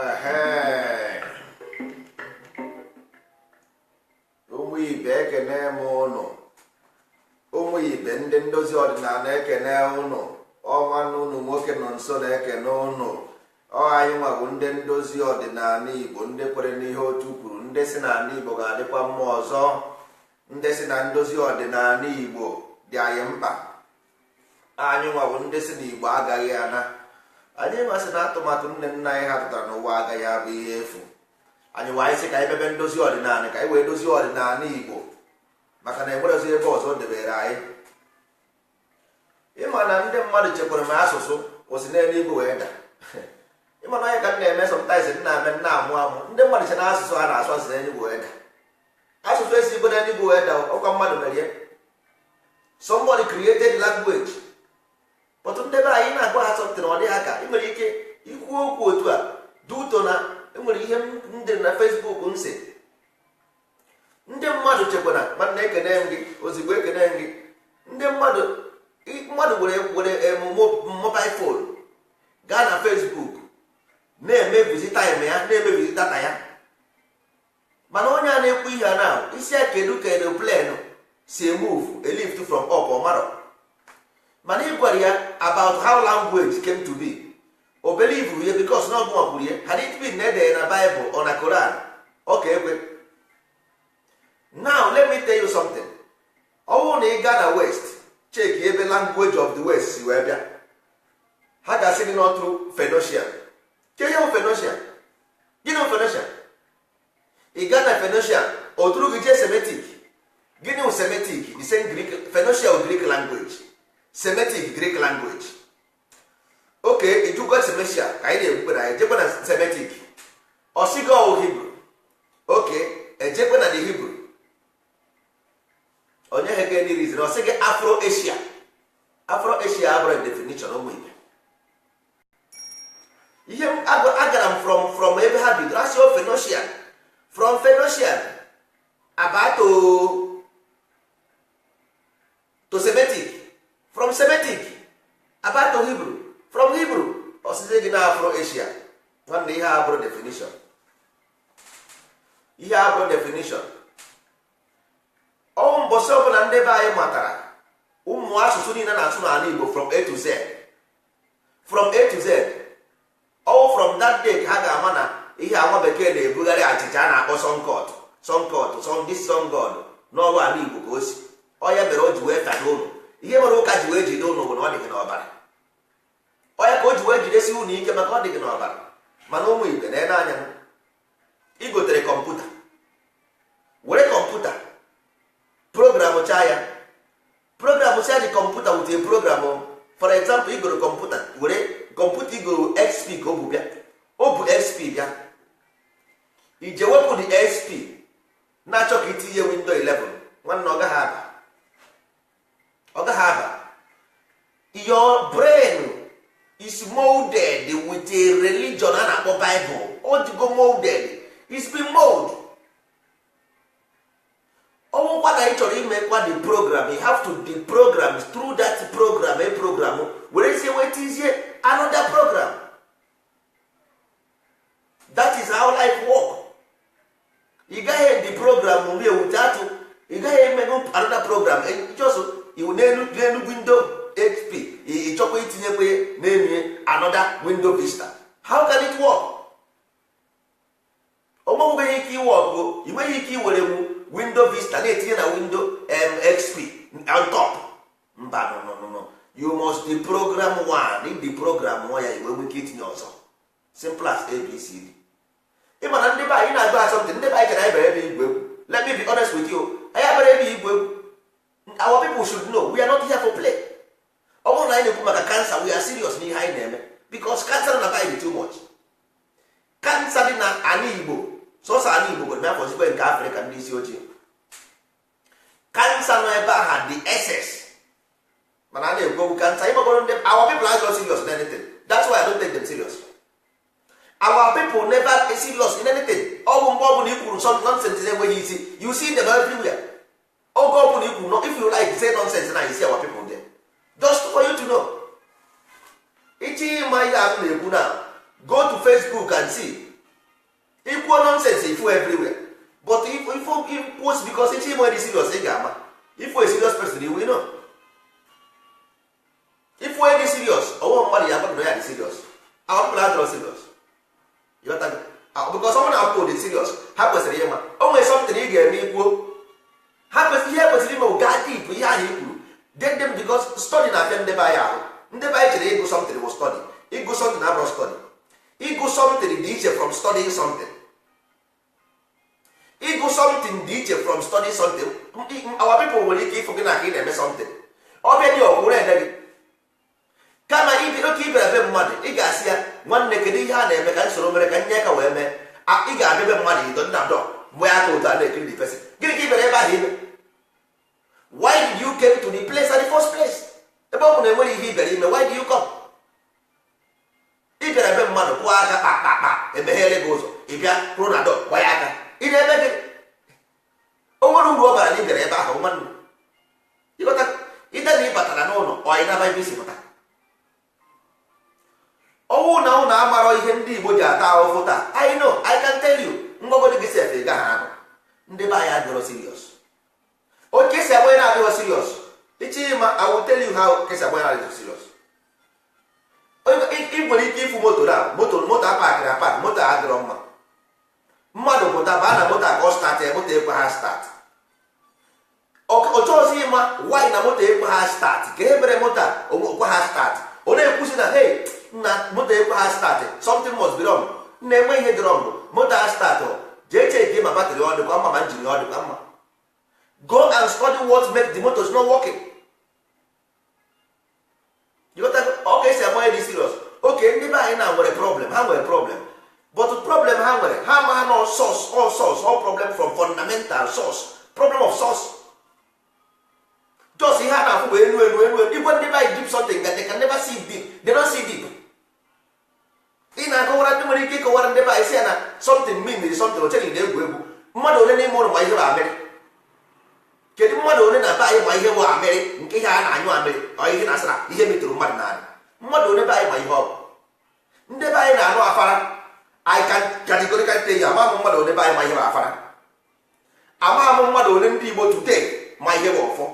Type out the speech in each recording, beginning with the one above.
Ehee. Ụmụ ibe, ekene m ụnụ. Ụmụ ibe, ndị ndozi ọdịnala, ekene ụnụ. Ọnwa ụnụ nwoke nọ nso na-ekene ụnụ. Ọ anyị nwa bụ ndị ndozi ọdịnala Igbo, ndị kwere n'ihe otu kwuru, ndị si na ala Igbo ga-adịkwa mma ọzọ, ndị si na ndozi ọdịnala Igbo dị anyị mkpa. Anyị nwa bụ ndị si na Igbo agaghị ana. Anyị masị na atụmatụ nne nna anyị ha tụtara n'ụwa agaghị abụ ihe efu. Anyị wee sị ka anyị mebe ndozi ọdịnala, ka anyị wee dozie ọdịnala Igbo, maka na enwerezi ebe ọzọ debere anyị. Ịma na ndị mmadụ chekwara m asụsụ kwụsị n'eluigwe wee daa. Ịma na onye ka m na-eme sometimes, m na-eme, m na-amụ amụ. Ndị mmadụ che na asụsụ ha na-asụ asụ n'eluigwe wee daa. Asụsụ esi igwe n'eluigwe wee daa. Ọkwa mmadụ merie. Somebody created language, but ndị be anyị na-agwa ha something, ọ dị ha ka ị nwere ike ikwu okwu otu a dị ụtọ na enwere ihe m dere na Facebook nsị ndị mmadụ chekwara. Mana ekene m gị ozigbo, ekene m gị. Ndị mmadụ were mobile phone gaa na Facebook na-emebizi time ya, na-emebizi data ya. Mana onye a na-ekwu ihe a na isi ya, kedu ka aeroplane si move a lift from up? Ọ marọ. Mana ị gwara ya about how language came to be, o believe ya, because na ọgụnwa kwuru ya. Had it been na edere na Bible or na Koran, ọ ka ekwe. Now let me tell you something. Ọ bụrụ na ị gaa na West, check ebe language of the West si wee bịa, ha ga-asị gị n'ọtụrụ Phoenician. Ke ihe bụ Phoenician? Gịnị bụ Phoenician? Ị gaa na Phoenician, o tụrụ gị jee Semitic. Gịnị bụ Semitic? The same Greek. Phoenicia bụ Greek language, Semitic Greek language. Oke ijukwa Semitia ka anyị na-ekwukwe na anyị jekwa na Semitic, ọ sị gị ọwụ Hibru. Oke ejekwe na the Hibru, onye ha ga reason, ọ sị gị Afro Asia. Afro Asia abụrụ definition. Ụmụ ibe, ihe m agara m from ebe ha bidoro asị o Phoenician, from Phoenician about to Semitic, from Semitic about to Hebrew, from Hebrew ọsịsị gị na Afro Asia. Nwanne, ihe a bụrụ definition, ihe a bụrụ definition. Ọnwụ mbọsị ọbụla ndị be anyị matara ụmụ asụsụ niile na-asụ n'ala Igbo from A to Z, from A to Z, ọwụ from that day ka ha ga-ama na ihe anwa bekee na-ebugharị, achịcha a na-akpọ sunkot, sunkot, sun this, sun god, n'ọrụ ala Igbo ka o si. Ọ ya mere o ji wee fado ụnụ. Ihe mere ụka ji wee jide ụnụ bụ na ọ dị gị n'ọbara. Ọ ya ka o ji wee jidesi ụnụ ike, maka ọ dị gị n'ọbara. Mana ụmụ ibe, na-ene anya, igotere kọmputa, were kọmputa program chaa ya, program chaa ji kọmputa with a program. For example, igoro kọmputa, were kọmputa igoro XP ka o bu bịa, o bu XP bịa, ije wepụ the XP na-achọ ka itinye Windows 11. Nwanne, ọ gaghị aba, ọ gaghị aba. Your brain is molded with a religion a na-akpọ Bible. Ọ dịgo molded, it's been mold. Ọnwụkwa na ị chọrọ imekwa the program, you have to the program through that program, a program werezie wetizie another program. That is how life work. Ị gaghị the program rie without, ị gaghị emego another program. Just n'elu Window HP, ị chọkwa itinyekwa n'elu another Window Vista. How can it work? O nweghị ike iwe ọkụ. Ị nweghị ike iwere wu Window Vista na-etinye na Window XP on top. Mba, no, no, no, no. You must the program one. If the program nwa ya, iwe nwee ike itinye ọzọ. Simple as ABCD. Ị ma na ndị be anyị na-agụ asọmpi, ndị be anyị chere anyị bịara ebe igwe egwu. Let me be honest with you, anyị abịara ebe igwe egwu. Our people should know we are not here for play. Ọ bụrụ na anyị na-ekwu maka cancer, we are serious n'ihe anyị na-eme, because cancer na be anyị too much. Cancer dị na ala Igbo, sọsọ ala Igbo gwere afọzikwe nke Afrịka, ndị isi ojii. Cancer nọ ebe ahụ dị ss, mana a na-ekwu okwu cancer. Ịgbagoro ndị our people are not serious in anything. That's why I don't take them serious. Our people never serious in anything. Ọ bụ mgbe ọ bụla i kwuru some nonsense enweghị isi, you see them everywhere. Oge ọ bụla i kwuru no, if you like say nonsense na, you see our people there. Just for you to know, ịchọ ịma ihe a m na-ekwu na, go to Facebook and see. Ikwuo nonsense, ifu everywhere. But if ikwuo, because iche ime dị serious, ị ga-ama. If a serious person, you will know. If onye dị serious, ọwụ mmadụ ya gwa ya dị serious. Our people adịrọ serious. You got? Because ọ na people dị serious, ha kwesịrị ịma o nwere something ị ga-eme. Ikwuo, ha kwesịrị, ihe kwesịrị ime bụ gaa deep ihe ahụ i kwuru. Get them, because study na-afịa ndebe anyị ahụ. Ndebe anyị chere ịgụ something bụ study. Ịgụ something abụrụ study. Ịgụ something dị iche from studying something. Ịgụ something dị iche from studying something. Our people nwere ike ịfụ gị na ka ị na-eme something, ọbịa dị ọkwụrụ ede gị. Kama ibi oke ibere be mmadụ, ị ga-asị ya, "Nwanne, kedu ihe a na-eme ka nsoro mere ka nye ka wee mee?" Ị ga-abịa be mmadụ, ido nna dọ mgbe aka otu a na-ekiri the person. Gịnị ka ị bịara ebe ahụ ime? Why did you came to the place at the first place? Ebe ọ bụ na enwere ihe ị bịara ime, why do you come? Ị bịara be mmadụ, kwụọ aka kpakpakpa, emeghere gị ụzọ, ị bịa kwụrụ na dọ gbanye aka, ị na-eme gị? O nwere uru ọ bara na ị bịara ebe ahụ? Nwanne, ịghọta ide na ị batara n'ụlọ, ọ ị naba ebe isi pụta. Ọnwụ na ụlọ amarọ ihe ndị Igbo ji ata ahụhụ taa. I know, I can tell you. Mgbagodi gị sef, ị gaghị anụ. Ndị be anyị adịrọ serious. Oke esi agbanye na-adịrọ serious. Ịchọ ịma, I will tell you how kesi agbanye na-adịrọ serious. Ị nwere ike ịfụ moto na moto, moto apakịrị apak, moto a adịrọ mma. Mmadụ pụta baa na moto a ka ọ start ya, moto ekwe ha start. Ọchọ ọzọ ịma why na moto ekwe ha start, ka e mere moto a okwe ha start. Ọ na-ekwusi na, "Hey, na moto ekwe ha start, something must be wrong." Na enwe ihe dị wrong, moto ha start. Jee check ma battery ọ dịkwa mma, ma engine ọ dịkwa mma. Go and study what make the motor is not working. You got ọ ka esi agbanye dị serious. Oke ndị be anyị na nwere problem, ha nwere problem, but problem ha nwere, ha ma no source, all source, all problem from fundamental source, problem of source. Just ihe a na-afụ bụ elu elu elu elu. Igwe ndị be anyị, deep something that they can never see deep, they don't see deep. Ị na-akọwara ndị nwere ike ịkọwara ndị be anyị, si ya na something mean something, oche na egwu egwu. Mmadụ ole n'ime ụlọ ma ihe bụ amịrị? Kedu mmadụ ole na be anyị ma ihe bụ amịrị, nke ihe a na-anyụ amịrị, ọ ihe na-asara ihe metụrụ mmadụ n'anya? Mmadụ ole be anyị ma ihe ọ bụ? Ndị be anyị na-anụ afara. I can categorically tell you, ama m mmadụ ole be anyị ma ihe bụ afara. Ama m mmadụ ole ndị Igbo today ma ihe bụ ọfọ.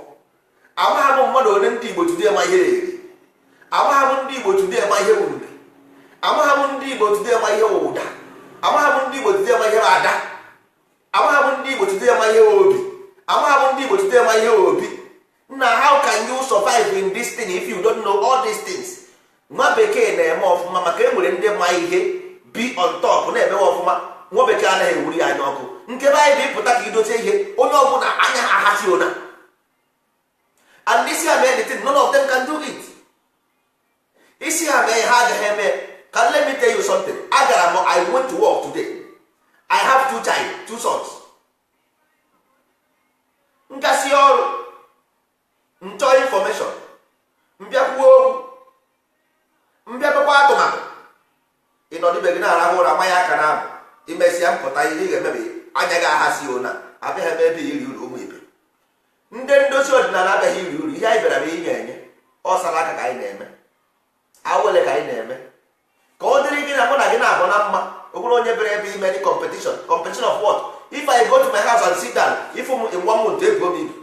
Amaghị m mmadụ ole ndị Igbo today ma ihe eri. Amaghị m ndị Igbo today ma ihe bụ mbe. Amaghị m ndị Igbo today ma ihe bụ ụda. Amaghị m ndị Igbo today ma ihe bụ ada. Amaghị m ndị Igbo today ma ihe bụ obi. Amaghị m ndị Igbo today ma ihe bụ obi. Na how can you survive in this thing if you don't know all these things? Nwa bekee na-eme ọfụma maka e nwere ndị ma ihe bi on top na-emewe ọfụma. Nwa bekee anaghị ewuri ya anya ọkụ. Nke be anyị bụ ịpụta ka idozie ihe, onye ọbụla anya ha ahachi ona. And this ha mee anything, none of them can do it. Isi ha mee, ha agaghị eme. Can, let me tell you something. Agara m, I went to work today. I have two child, two sons. Nkasi ọrụ nchọ information, mbịakwuo okwu, mbịabakwa atụmatụ. Ịnọdụbe gị na-arahụ ụra, manya aka na abụ imesịa mpụta, ihe ị ga-emebi anya gị aghasị ona. Abịaghị m ebe iri uru. Ụmụ ibe, ndị ndozi ọdịnala abịaghị iri uru. Ihe anyị bịara bụ inye enye ọsara aka ka anyị na-eme, awele ka anyị na-eme, ka ọ dịrị gị na mụ na gị na-abụ na mma. Ọ bụrụ onye bịara ebe ime dị competition, competition of what? If I go to my house and sit down, if m in one month ebuo m ibu,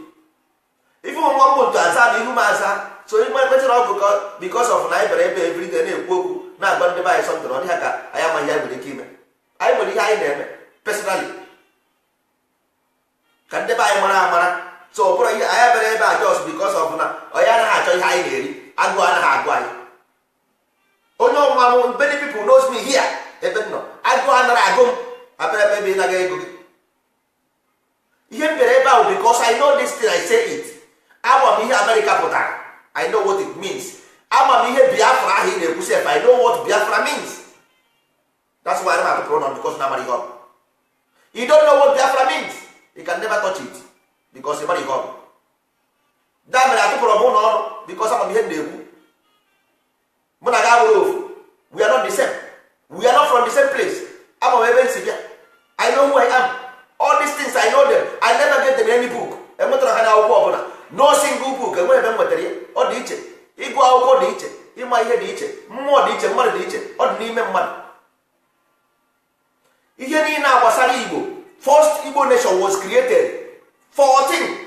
if m one month aza na ihu m aza. So ime ekwetara ọ bụ because of na anyị bịara ebe everyday na-ekwu okwu, na-agba ndị be anyị something. Ọ dịghị ka anyị amaghị ihe anyị nwere ike ime. Anyị nwere ihe anyị na-eme personally ka ndị be anyị mara amara. So ọ bụrụ ihe anyị bịara ebe a just because of na onye anaghị achọ ihe anyị na-eri, agụụ anaghị agụ anyị. Onye ọmụma m, many people knows me here. Ebe m nọ, agụụ anaghị agụ m. Abịara m ebe ị naga ego gị. Ihe m bịara ebe ahụ, because I know this thing, I say it. Ama m ihe America pụtara. I know what it means. Ama m ihe Biafra ahụ ị na-ekwu sef. I know what Biafra means. That's why I'm atụpụrụ nọ, because na amara ihe ọ bụ. You don't know what Biafra means, you can never touch it, because ị mara ihe ọ bụ. That mere atụpụrụ m ụlọ ọrụ, because ama m ihe m na-ekwu. Mụ na gị abụrụ ofu. We are not the same. We are not from the same place. Ama m ebe m si bịa. I know who I am. All these things, I know them. I never get them in any book. Enwetara ha n'akwụkwọ ọbụla? No single book. Enweghị ebe m nwetara ya. Ọ dị iche. Ịgụ akwụkwọ dị iche, ịma ihe dị iche, mmụọ dị iche, mmadụ dị iche. Ọ dị n'ime mmadụ. Ihe niile Gbasara Igbo, first Igbo nation was created 14,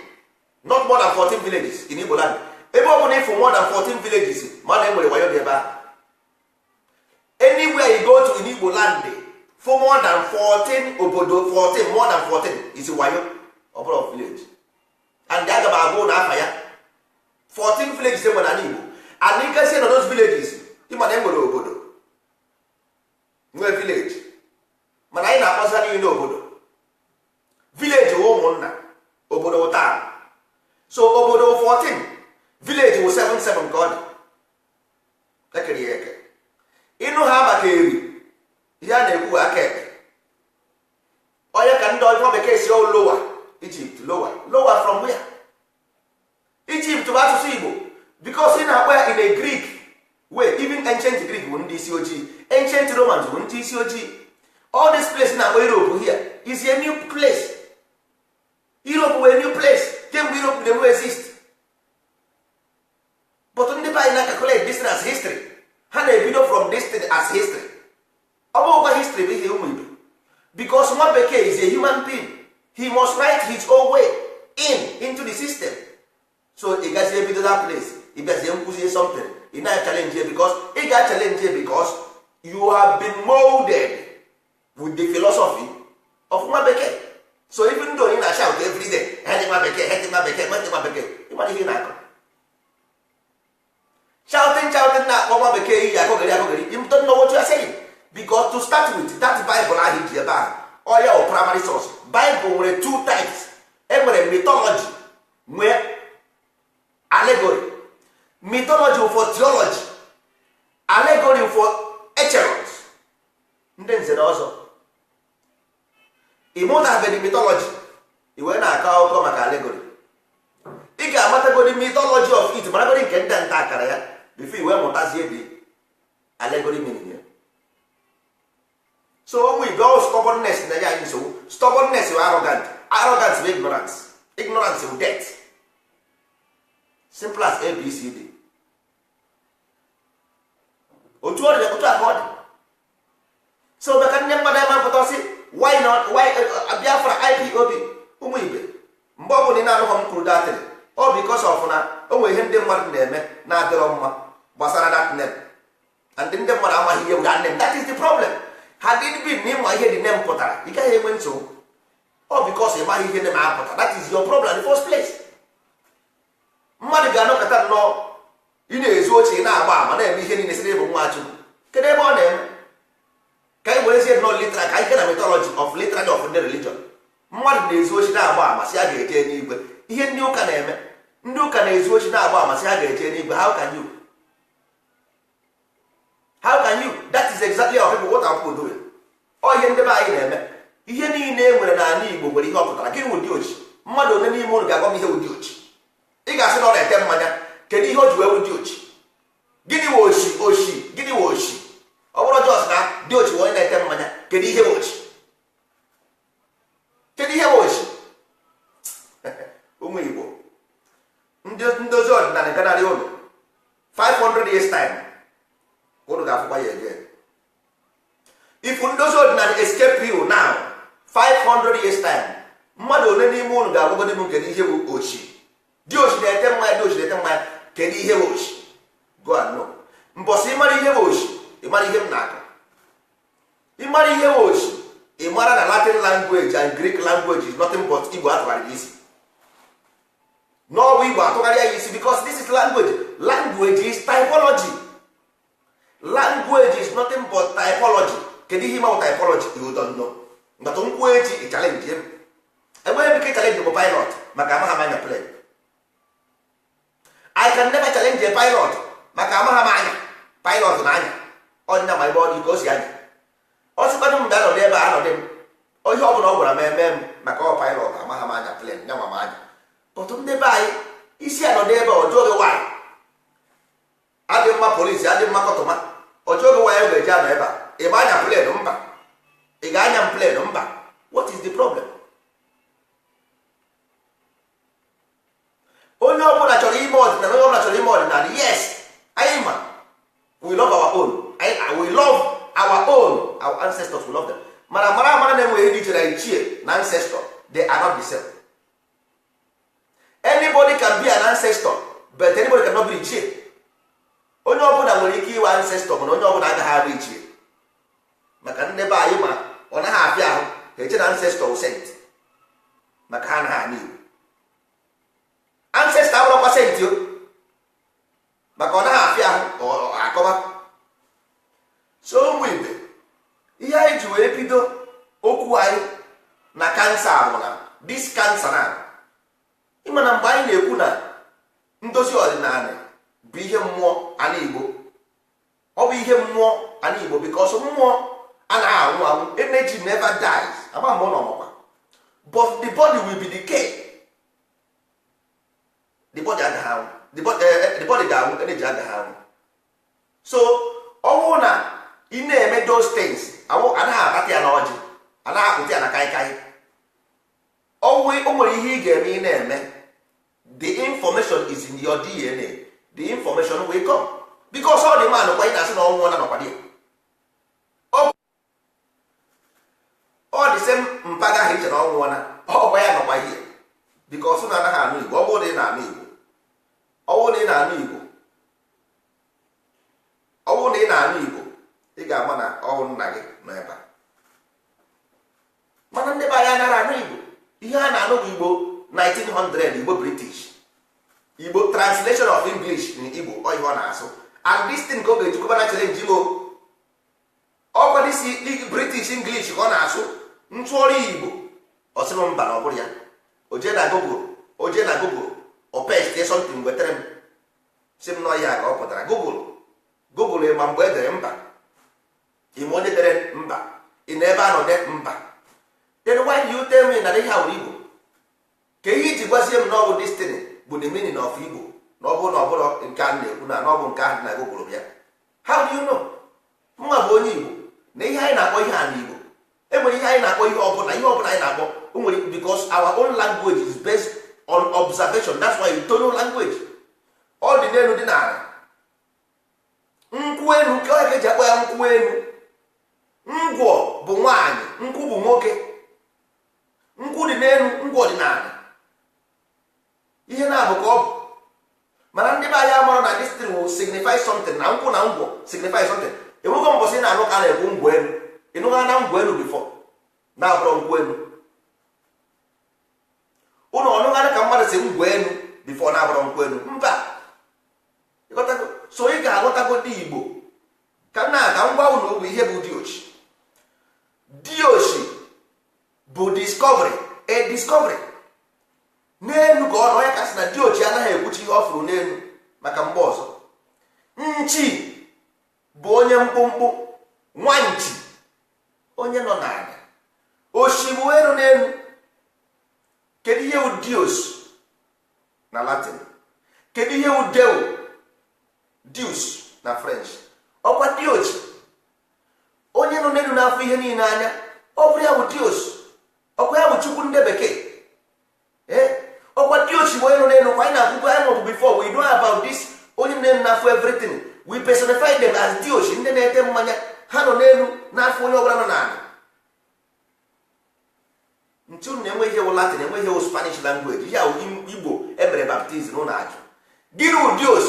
not more than 14 villages in Igbo land. Ebe ọ bụla ịfụ more than 14 villages, mana enwere wayo dị ebe ahụ. Anywhere you go to in Igbo land for more than 14 obodo, 14, more than 14 is wayo, ọ bụrụ village. And aga m agwa na afa ya 14 villages enwere n'ala Igbo. And ịgazie na those villages, ịma na enwere obodo nwee village, mana anyị na-akpọsa niile obodo. Village wụ ụmụnna, obodo wụ taa. So obodo 14, village wụ 77 ka ọ dị. Ekere ya eke. Ịnụ ha maka eri, ihe a na-ekwu aka ekpe. Onye ka ndị ọjọọ bekee si lower Egypt, lower, lower from where? Egypt bụ asụsụ Igbo, because ị na-akpọ ya in a Greek way. Even ancient Greek bụ ndị isi ojii, ancient Romans bụ ndị isi ojii. All this place na-akpọ Europe here is a new place. Europe wụ a new place. Kemgbe Europe na-enwe exist, but ndị be anyị na calculate this thing as history. Ha na-ebido from this thing as history. Ọ bụghịkwa history bụ ihe, ụmụ ibe, because nwa bekee is a human being. He must write his own way in into the system. So ị gazie ebido that place, ị bịazie nkwuzie something, ị na challenge ya, because ị ga challenge ya because you have been molded with the philosophy of nwa bekee. So even though ị na shout every day, "Hate nwa bekee, hate nwa bekee, hate nwa bekee," ị mara ihe ị na-akọ. Shouting, shouting, na-akpọ nwa bekee iyi, akọgịrị akọgịrị. You don't know what you are saying, because to start with, that Bible ahụ iji ebe ahụ, ọ ya wụ primary source. Bible nwere two types. Enwere mythology, nwee allegory. Mythology for theology, allegory for echelons, ndị nze na ọzọ. Ị mụtabeghị mythology, i wee na-akọ akụkọ maka allegory. Ị ga-amatagodi mythology of it, maragodi nke ndị nta akara ya before i wee mụtazie the allegory meaning ya. So ụmụ ibe, all stubbornness na-enye anyị nsogbu. Stubbornness bụ arrogant, arrogance bụ ignorance, ignorance bụ death. Simple as ABCD. Otu ọ dị, otu a ka ọ dị. So maka nne mmadụ ema mpụta sị, "Why not? Why Biafra IPOB?" Ụmụ ibe, mgbe ọ bụla ị na-anụghọ m kwuru datịrị ọ because of na o nwere ihe ndị mmadụ na-eme na-adịrọ mma gbasara that name, and ndị mmadụ amaghị ihe bụ that name. That is the problem. Had it been na ịma ihe the name pụtara, ị gaghị enwe nsogbu. Ọ because ị maghị ihe name apụtara, that is your problem in the first place. Mmadụ ga-anọkọta nnọọ, ị na-ezu oche, ị na-agba ama, na-eme ihe niile, sị ịbụ nwa Chukwu. Kedu ebe ọ na-eme? Ka anyị werezie nnọọ literal, ka anyị gaa na mythology of literally of ndị religion. Mmadụ na-ezu ochi, na-agba ama, sị a ga-eje n'igwe. Ihe ndị ụka na-eme, ndị ụka na-ezu ochi, na-agba ama, sị ha ga-eje n'igwe. How can you? How can you? That is exactly our people, what our people doing. Ọ ihe ndị be anyị na-eme. Ihe niile e nwere n'ala Igbo nwere ihe ọ pụtara. Gịnị wụ diochi? Mmadụ one n'ime ụlọ ga-agwa m ihe wụ diochi? Ị ga-asị na ọ na-ete mmanya. Kedu ihe o ji wee wụ diochi? Gịnị wụ oshi? Oshi, gịnị wụ oshi? Ọ bụrụ just na diochi wụ onye na-ete mmanya, kedu ihe wụ oshi? Kedu ihe wụ oshi? Ụmụ Igbo, ndị ndozi ọdịnala ganarị ụlọ, 500 years time ụnụ ga-afụkwa ya again. If ndozi ọdịnala escape you now, 500 years time, mmadụ one n'ime ụnụ ga-agwagodi m kedu ihe bụ ochi? Diochi na-ete mmanya, diochi na-ete mmanya, kedu ihe bụ ochi? Go and know. Mbọsị ịmara ihe bụ ochi, ịmara ihe m na-akọ. Ịmara ihe bụ ochi, ị mara na Latin language and Greek language is nothing but Igbo atụgharịrị isi. N'ọbụ Igbo atụgharị ya isi, because this is language. Language is typology. Language is nothing but typology. Kedu ihe ịmanwụ typology? You don't know. Mgbata nkwụ echi, ị challenge m. Enweghị m ike challenge bụ pilot, maka amaghị m anya plane. I can never challenge a pilot, maka amaghị m anya pilot na anya ọnya, ma ebe ọ dị ka o si anya. Ọ sịkwadụ m bịa nọdụ ebe a, anọdị m. Ihe ọ bụla ọ gwara m eme m, maka ọ pilot, amaghị m anya plane, ya nwa m anya. Ọtụ ndị be anyị isi anọdụ ebe ọ jụọ gị nwaanyị adị mma, polisi adị mma, kọtụma ọ jụọ gị nwaanyị ga-eji anọ ebe a. Ị ma anya plane? Mba. Ị ga-anya m plane? Mba. What is the problem? Onye ọbụla chọrọ ime ọdịnala, onye ọbụla chọrọ ime ọdịnala. Yes, anyị ma we love our own. We love our own, our ancestors, we love them. Mana mara amara na-enweghị ihe dị iche na ichie na ancestor. They are not the same. Anybody can be an ancestor, but anybody cannot be ichie. Onye ọbụla nwere ike iwe ancestor, mana onye ọbụla agaghị abụ ichie, maka ndị be anyị ma ọ naghị afịa ahụ ha eche na ancestor wụ saint, maka ha anaghị anụ Igbo. Ancestor abụrụkwa saint o, maka ọ naghị afịa ahụ akọba. So ụmụ ibe, ihe anyị ji wee bido okwu anyị na cancer bụ na this cancer na ịma na mgbe anyị na-ekwu na ndozi ọdịnala bụ ihe mmụọ ana Igbo, ọ bụ ihe mmụọ ana Igbo, because mmụọ anaghị anwụ anwụ. Energy never dies. Ama m ụlọ ọmụkwa, but the body will be decay. The body agaghị anwụ. The body ga-anwụ, energy agaghị anwụ. So ọnwụ na ị na-eme those things awụ, anaghị akpata ya na ọjị, anaghị akpụta ya na kaikai. Ọnwụ o nwere ihe ị ga-eme, ị na-eme, the information is in your DNA. The information will come because all the man kwa ị na-asị na ọnwụ na nọkwa there. Ọ dị same mpaga ahụ iche na ọnwụ na ọkwa ya nọkwa ihe, because na anaghị anụ Igbo. Ọ bụrụ na ị na-anụ Igbo, ọ bụrụ na ị na-anụ Igbo, ọ bụrụ na ị na-anụ Igbo, ị ga-ama na ọwụ nna gị nọ ebe a. Mana ndị be anyị anaghị anụ Igbo. Ihe a na-anụ bụ Igbo 1900, Igbo British, Igbo translation of English in Igbo. Ọ ihe ọ na-asụ, and this thing ka ọ ga-ejikọba na challenge Igbo. Ọkwa this British English ka ọ na-asụ ntụọrọ Igbo. Ọ sị m mba, na ọ bụrụ ya, o jee na Google, o jee na Google, o paste something, wetara m, sị m nọ ihe a ka ọ pụtara. Google, Google, ma mgbe e dere mba, ime onye dere mba, ị na ebe a nọ de mba. Then why do you tell me na ihe a wụ Igbo? Ka ihe iji gwazie m na ọ bụ destiny bụ the meaning of Igbo, na ọ bụrụ na ọ bụrụ nke a na-ekwu na ọ bụ nke ahụ na Google bịa? How do you know? Mma bụ onye Igbo na ihe anyị na-akpọ ihe a na Igbo, enwere ihe anyị na-akpọ ihe ọbụla, ihe ọbụla anyị na-akpọ o nwere, because our own language is based on observation. That's why you language ọ dị n'elu, dị n'ala. Nkwụ elu ka ọ ka eji akpọ ya nkwụ elu. Ngwọ bụ nwaanyị, nkwụ bụ nwoke. Nkwụ dị n'elu, ngwọ dị n'ala. Ihe na-abụ ka ọ bụ, mana ndị be anyị amara na this thing will signify something, na nkwụ na ngwọ signify something. Enwego mbọsị na-anụ ka a na-ekwu ngwọ elu? Ịnụga na ngwọ elu before na-abụrọ nkwụ elu? Ụnụ ọnụgharị ka mmadụ si ngwọ elu before na-abụrọ nkwụ elu? Mba. Ịghọtago? So ị ga-aghọtago ndị Igbo ka m na-aga ngwa unu bụ ihe bụ diochi. Diochi bụ discovery, a discovery n'elu ka ọ nọ ya ka sị na diochi anaghị ekwuchi ihe ọ fụrụ n'elu maka mgbe ọzọ. Nchi bụ onye mkpụmkpụ, nwanchi onye nọ n'ala, oshigbu elu n'elu. Kedu ihe wụ dios na Latin? Kedu ihe wụ deu, deus na French? Ọkwa diochi, onye nọ n'elu n'afọ ihe niile anya. Ọ bụrụ ya bụ dios, ọkwa ya bụ Chukwu ndị bekee. Ee, ọkwa diochi bụ onye nọ n'elu. Kwa anyị na-akwụkwọ anyị maọbụ before we know about this onye nọ n'elu n'afọ everything, we personify them as diochi. Ndị na-ete mmanya, ha nọ n'elu n'afọ onye ọbụla nọ n'ala. Ntu na enweghị ihe wụ Latin, enweghị ihe wụ Spanish language. Ihe awụ Igbo emere baptism na ajụ gịnị wụ dios.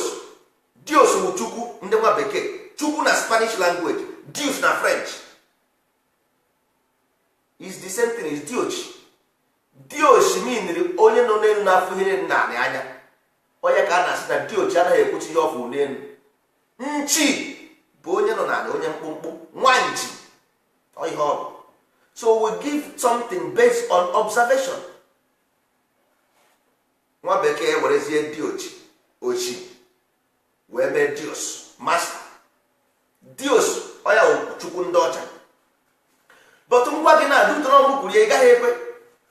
Dios wụ Chukwu ndị nwa bekee, Chukwu na Spanish language, deus na French is the same thing, is diochi. Diochi meaniri onye nọ n'elu n'afọ ihe naanị anya. Onye ka a na-asị na diochi anaghị ekwuchi ihe ọfụ n'elu. Nchi bụ onye nọ n'ala, onye mkpụmkpụ, nwanchi. Ọ ihe ọ bụ. So we give something based on observation. Nwa bekee werezie diochi, ochi wee mee dios, master dios. Ọya wụ Chukwu ndị ọcha. But ngwa gị na Deuteronomy kwuru ya, ị gaghị ekwe,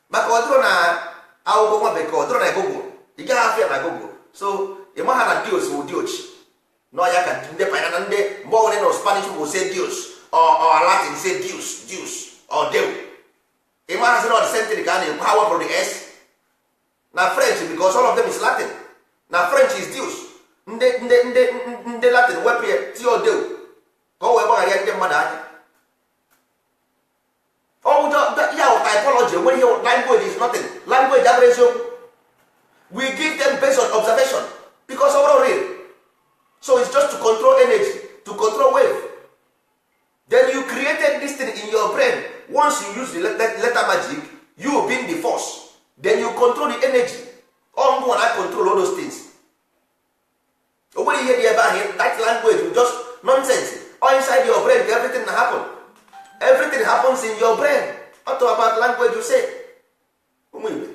maka ọ dịrọ na akwụkwọ nwa bekee, ọ dịrọ na Google, ị gaghị afụ ya na Google. So ị maha na dios wụ diochi n'ọya ka ndị panya na ndị mgbe ọbụla nọ Spanish bụ say dios or Latin say deus, deus or deu. Ị mahazi na ọ dị same thing ka a na-ekwu. Ha wepụrụ the s na French because all of them is Latin. Na French is deus. Ndị Latin wepụ ya, tio deu, ka ọ wee gbagharịa ndị mmadụ anya. Language enwere ihe, language is nothing. Language abụrụ eziokwu. We give them based on observation because ọ bụrụ real. So it's just to control energy, to control wave. Then you created this thing in your brain. Once you use the letter magic, you being the force, then you control the energy. All ngwa na control all those things. O nwere ihe dị ebe ahụ. That language will just nonsense. All inside your brain, everything na happen. Everything happens in your brain. Not about language you say. Ụmụ Igbo,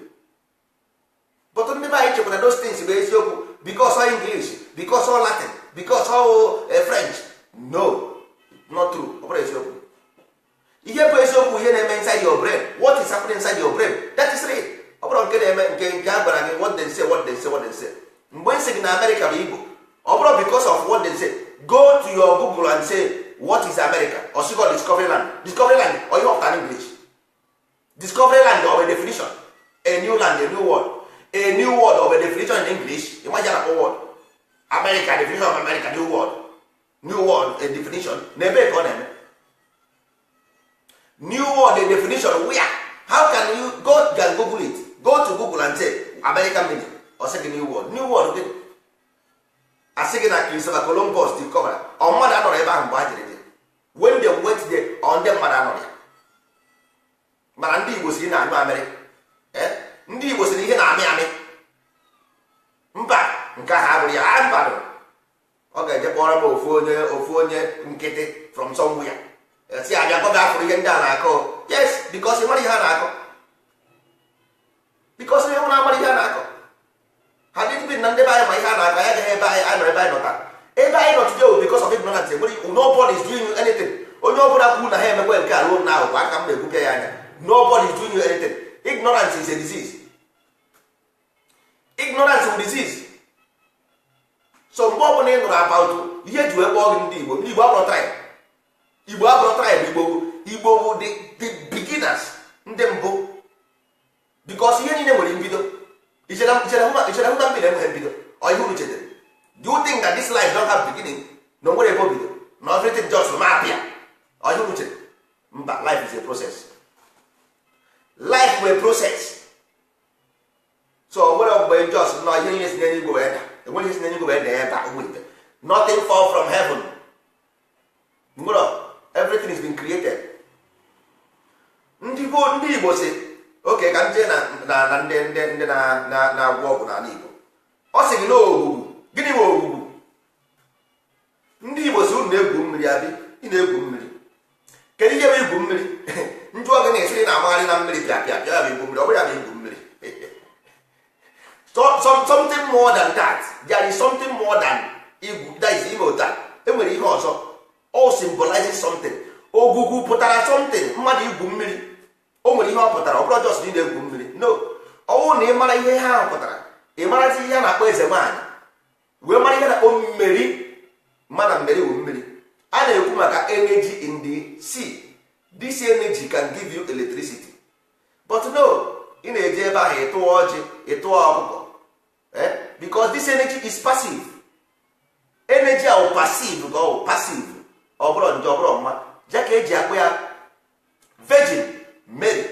but ndị be anyị chekwara those things bụ eziokwu because all English, because all Latin, because all French. No, not true. Ọ bụrụ eziokwu, ihe bụ eziokwu, ihe na-eme inside your brain, what is happening inside your brain, that is real. Ọ bụrụ nke na-eme nke a gwara gị, what they say, what they say, what they say. Mgbe nsị gị na America bụ Igbo, ọ bụrụ because of what they say. Go to your Google and say, "What is America?" Or go Discovery Land. Discovery Land or ihe ọpụtara English, Discovery Land of a definition, a new land, a new world, a new word of a definition in English. Imagine a word America, definition of America, new world, new world, a definition. Na ebe ka ọ na-eme new world, a definition where? How can you go can Google it? Go to Google and say American meaning. Ọ sị gị new world. New world gịnị? Asị gị na Christopher Columbus discover. Ọ mmadụ anọrọ ebe ahụ mgbe ha jere je? When they went there, ọ ndị mmadụ anọrọ ya? Mana ndị Igbo siri na-anyụ amịrị. Ndị Igbo siri ihe na-amị amị. Mba, nke ahụ abụrụ ya. A mba, ọ ga-eje kpọrọ m ofu onye, ofu onye nkịtị from somewhere, si abịa gọ ga-afụrụ ihe ndị a na-akọ. Yes, because ị mara ihe a na-akọ, because ihe nwere amara ihe a na-akọ. Ha dị bi na ndị be anyị ma ihe a na-akọ ya agaghị ebe anyị anyị nọ, ebe anyị nọ taa, ebe anyị nọ today o, because of ignorance. Enwere nobody is doing you anything. Onye ọbụla kwuru na ha emekwe nke a ruo na ahụ aka m na-egbupịa ya anya. Nobody is doing you anything. Ignorance is a disease. Ignorance is a disease. So mgbe ọbụla ị nụrụ about ihe eji wee kpọọ gị ndị Igbo, ndị Igbo abụrụ tribe. Igbo abụrụ tribe. Igbo, Igbo bụ the beginners, ndị mbụ, because ihe niile nwere mbido. Ichere human being enweghị mbido? Ọ ihe unu chetara? Do you think that this life don't have beginning, na o nwere ebe o bido, na everything just ma apịa? Ọ ihe unu chere? Mba, life is a process. Life bụ a process. So o nwere mgbe just nọ ihe niile si n'eluigwe wee daa. Enweghị ihe si n'eluigwe wee daa ebe a. Ụmụ ibe, nothing fall from heaven. Nwere everything is been created. Ndị gboo, ndị Igbo si oke ka m jee na ndị na-agwọ ọgwụ n'ala Igbo. Ọ sị gị na ogbugbu. Gịnị bụ ogbugbu? Ndị Igbo si unu na-egwu mmiri. Abi ị na-egwu mmiri, kedu ihe bụ igwu mmiri? Njụọ gị na-esiri na-amagharị na mmiri pịa pịa pịa, ya bụ igwu mmiri? Ọ bụrụ ya bụ igwu mmiri, something more than that. There is something more than igwu. That is ime ụta. Enwere ihe ọzọ. All symbolizes something. Ogwugwu pụtara something. Mmadụ igwu mmiri, o nwere ihe ọ pụtara. Ọ bụrụ just na ị na-egwu mmiri, no. Ọwụ na ị mara ihe ha ahụ pụtara, ị marazi ihe a na-akpọ eze nwaanyị, wee mara ihe na-akpọ mmeri. Mana mmeri bụ mmiri a na-ekwu maka energy in the sea. This energy can give you electricity, but no, ị na-eji ebe ahụ ịtụọ ọjị, ịtụọ ọkụkọ, eh? Because this energy is passive energy ahụ, passive ka ọ bụ, passive. Ọ bụrụ njọ, ọ bụrụ mma, ja ka eji akpụ ya Virgin Mary,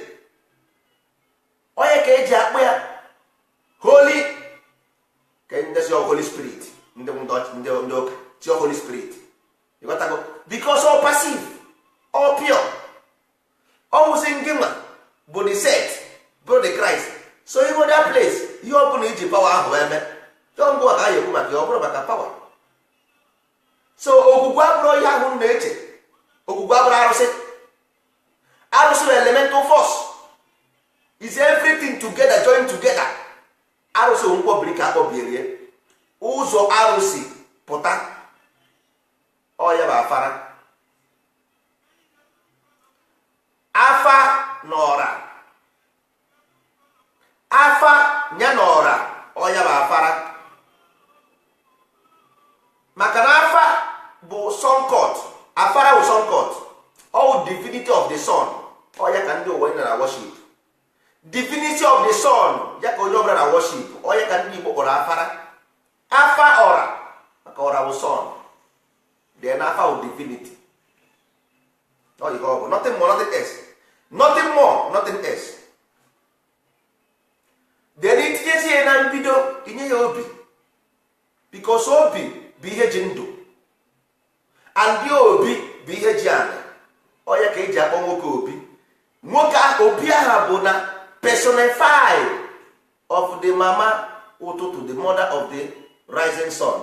onye ka eji akpụ ya Holy, ka ndị si Holy Spirit, ndị ụka si Holy Spirit. Ịghọtago? Because all passive, all pure. Ọ wụsị ngị nwa bụ the set, bụrụ the Christ. So ihe that place, ihe ọ bụla iji power ahụ eme chọọ ngwa ka a ekwu maka ya, ọ bụrụ maka power. So ogwugwu abụrụ ihe ahụ m na-eche. Ogwugwu abụrụ arụsị. Arụsị bụ elemental force, is everything together, join together. Arụsị bụ nkwọbiri ka akpọbierie ụzọ arụsị pụta. Ọ ya bụ afara, afa na ọra, afa ya na ọra. Ọ ya bụ afara, maka na afa bụ sun court. Afara bụ sun court, all divinity of the sun. Ọ ya ka ndị ụwa na worship, divinity of the sun, ya ka onye ọbụla na worship. Ọ ya ka ndị Igbo kpọrọ afara, afa ọra, maka ọra bụ sun, then afa bụ divinity. Ọ ihe ọ bụ, nothing more, nothing else, nothing more, nothing else. Because obi bụ ihe ji ndụ, and obi bụ ihe ji ana. Onye ka eji akpọ nwoke obi? Nwoke obi aha bụ na personify of the mama ụtụtụ, the mother of the rising sun.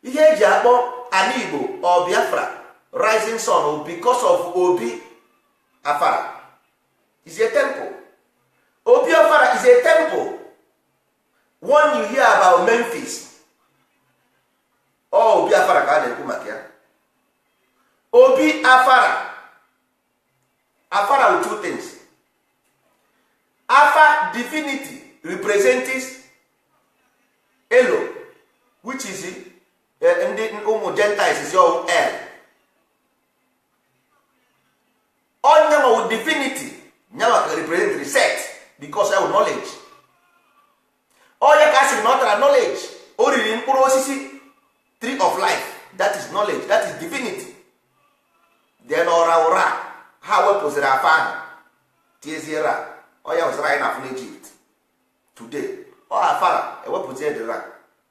Ihe eji akpọ ala Igbo or Biafra rising sun, because of Obi Afara is a temple. Obi Afara is a temple. When you hear about Memphis, ọ Obi Afara ka a na-ekwu maka ya. Obi Afara, Afara with two things. Afa, divinity, represents Elo, which is ndị ụmụ Gentiles is your El. Onye nwa divinity nyanwa ka represent reset, because ya knowledge. Onye ka sịrị na ọ tara knowledge, o riri mkpụrụ osisi tree of life, that is knowledge, that is divinity. Then ọra ụra ha wepụziri afa ahụ, tiezie ra. Onye wụsara anyị na afụ n'Egypt today, ọ afara ewepụzie dị ra,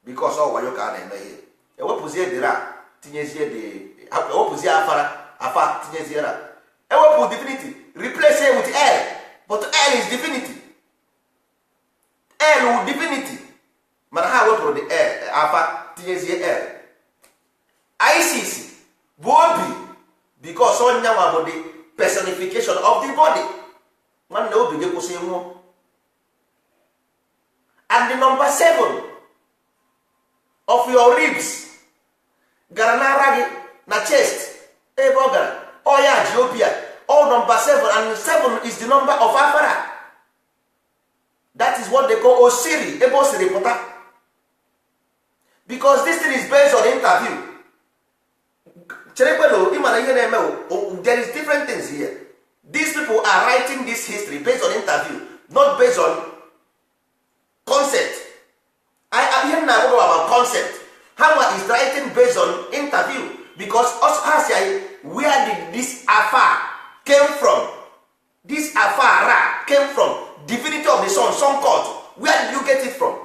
because ọ wayo ka a na-eme ihe. Ewepụzie dị ra, tinyezie dị, ewepụzie afara, afa, tinyezie ra. Ewepụ divinity, replace it with L, but L is divinity, L with divinity. Mana ha wepụrụ the L, afa, tinyezie L. Isis bụ obi, because onyanwa bụ the personification of the body. Nwanne, obi gị kwụsị, nwụọ. And the number seven of your ribs gara n'ara gị na chest, ebe ọ gara, ọ ya ji obi a, all number seven, and seven is the number of afara. That is what they call osiri, ebe o siri pụta. Because this thing is based on interview. Cherekwelo, ịmana ihe na-eme, there is different things here. These people are writing this history based on interview, not based on concept. Ihe m na-agwa about concept, ha nwa is writing based on interview, because ha si anyị, where did this afa came from? This afa ra came from divinity of the sun, sun cult. Where did you get it from?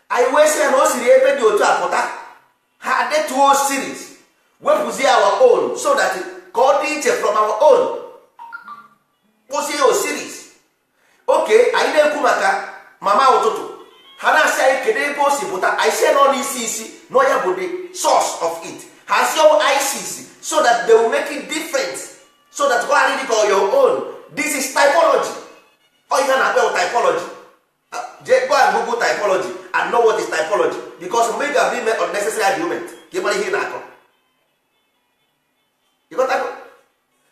Anyị wee sị ya na o siri ebe dị otu a pụta. Ha detuo series, wepụzie our own, so that ka ọ dị iche from our own. Kwụsị Osiris. Oke anyị na-ekwu maka mama ụtụtụ, ha na-asị anyị kedu ebe o si pụta? Anyị si nọ n'isi isi nọ ya bụ the source of it. Ha si ọwụ Isis, so that they will make it different, so that ọ ghara dị ka your own. This is typology. Ọ ihe a na-akpọ typology. Jee go and google typology and know what is typology, because mgbe ị ga-abịa ime unnecessary argument, ka ị mara ihe ị na-akọ. You got that?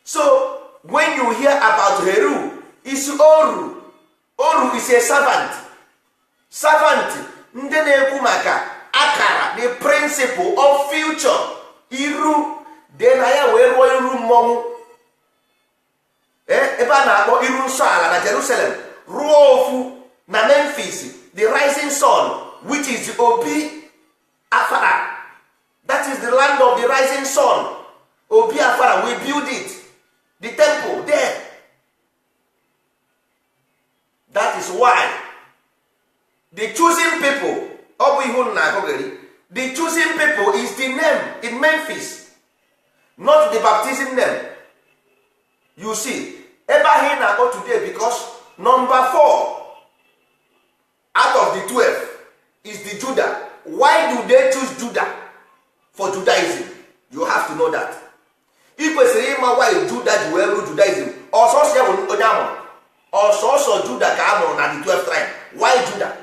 So when you hear about Heru, is oru. Oru is a servant. Servant ndị na-ekwu maka akara, the principle of future, iru dị na ya wee rụọ iru mmọnwụ, ebe a na-akpọ iru nsọ ala na Jerusalem, rụọ ofu na Memphis, the rising sun, which is Obi Afara. That is the land of the rising sun. Obi Afara, we build it, the temple there. That is why the choosing people, ọ bụ ihe unu na-akọgeri. The choosing people is the name in Memphis, not the baptism name. You see ebe ahụ ị na-akpọ today, because number 4 out of the 12 is the Judah. Why do they choose Judah for Judaism? You have to know that. Ị kwesịrị ịma why Judah ji wee rụ Judaism. Ọsọsọ ya bụ onye amụrụ, ọsọsọ Judah ka a mụrụ na the 12 tribe. Why Judah?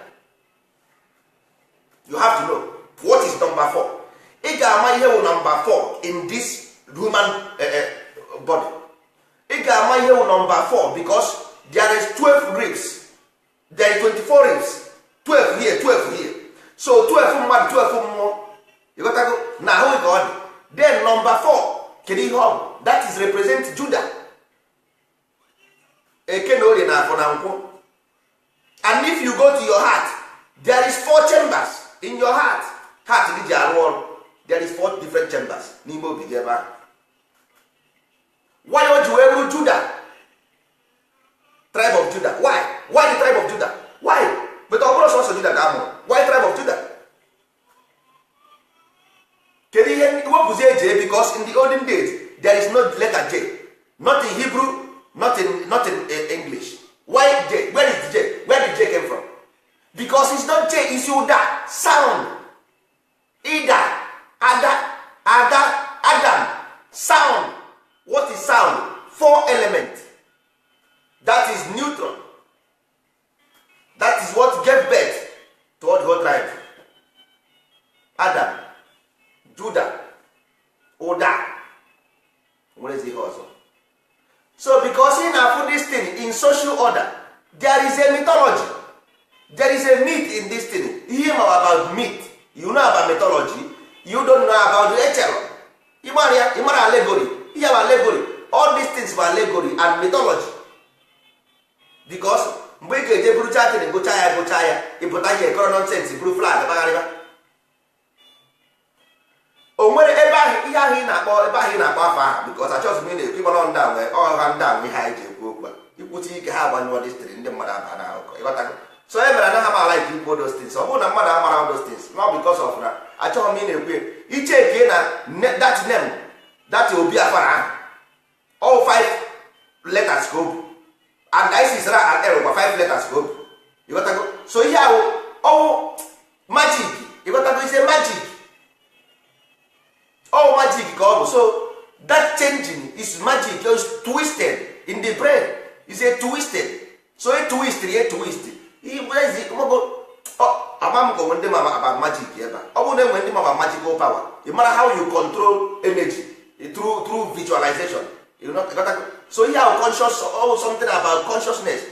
You have to know what is number 4. Ị ga-ama ihe wụ number 4 in this human body. Ị ga-ama ihe wụ number 4, because there is 12 ribs, there is 24 ribs, 12 here, 12 here. So 12 mmadụ, 12 mmụọ. Ịghọtago na ahụ ka ọ dị. Then number 4, kedu ihe ọ bụ? That is represent Judah. Eke na Orie na Afọ na Nkwọ. And if you go to your heart, there is four chambers in your heart. Heart gị ji arụ ọrụ, there is four different chambers n'ime obi gị ebe ahụ. Why o ji wee bụrụ Judah, tribe of Judah? Why the tribe of Judah? Why? But ọ bụrụ sọsọ Judah ka a mụrụ, why tribe of Judah? neutron. That is what gave birth to all the whole tribe. Adam, Judah, ụda nwerezi ihe ọzọ. So because ị na-afụ this thing in social order, there is a mythology, there is a myth in this thing. Ihe ma about myth, you know about mythology, you don't know about the echelon. Ịmara ya, ịmara allegory. Ihe bụ allegory. All these things bụ allegory and mythology, because mgbe ị ga-eje buru chatin, gụcha ya, gụcha ya, ịpụta ihe kọrọ nonsense, buru flag gbagharịba. O nwere ebe ahụ ihe ahụ ị na-akpọ, ebe ahụ ị na-akpọ afọ ahụ, because achọghịzị m ị na-ekwu ịgbara ndị a nwee ọha ndị a nwe ihe anyị ji ekwu okwu a. Ikwute ike ha agbanyụọ distri, ndị mmadụ aba na akụkọ, ịghọtago? So e mere anaghị m ala ike ikwu those things. Ọ bụrụ na mmadụ amara those things, not because of na achọghị m ị na-ekwu icheke na that name, that obi afara ahụ, all five letters ka o bụ, and isis ra and l kwa five letters ka o bụ, ịghọtago? So ihe ahụ ọwụ magic, ịghọtago? Ise magic, all magic ka ọ bụ. So that changing is magic, is twisted in the brain, is a twisted. So a twist, a twist. Ama m ka onwe ndị ma about magic ebe a. Ọ bụrụ na enwe ndị ma about magical power, ị mara how you control energy through visualization. You know, so ihe ahụ conscious, oh, something about consciousness.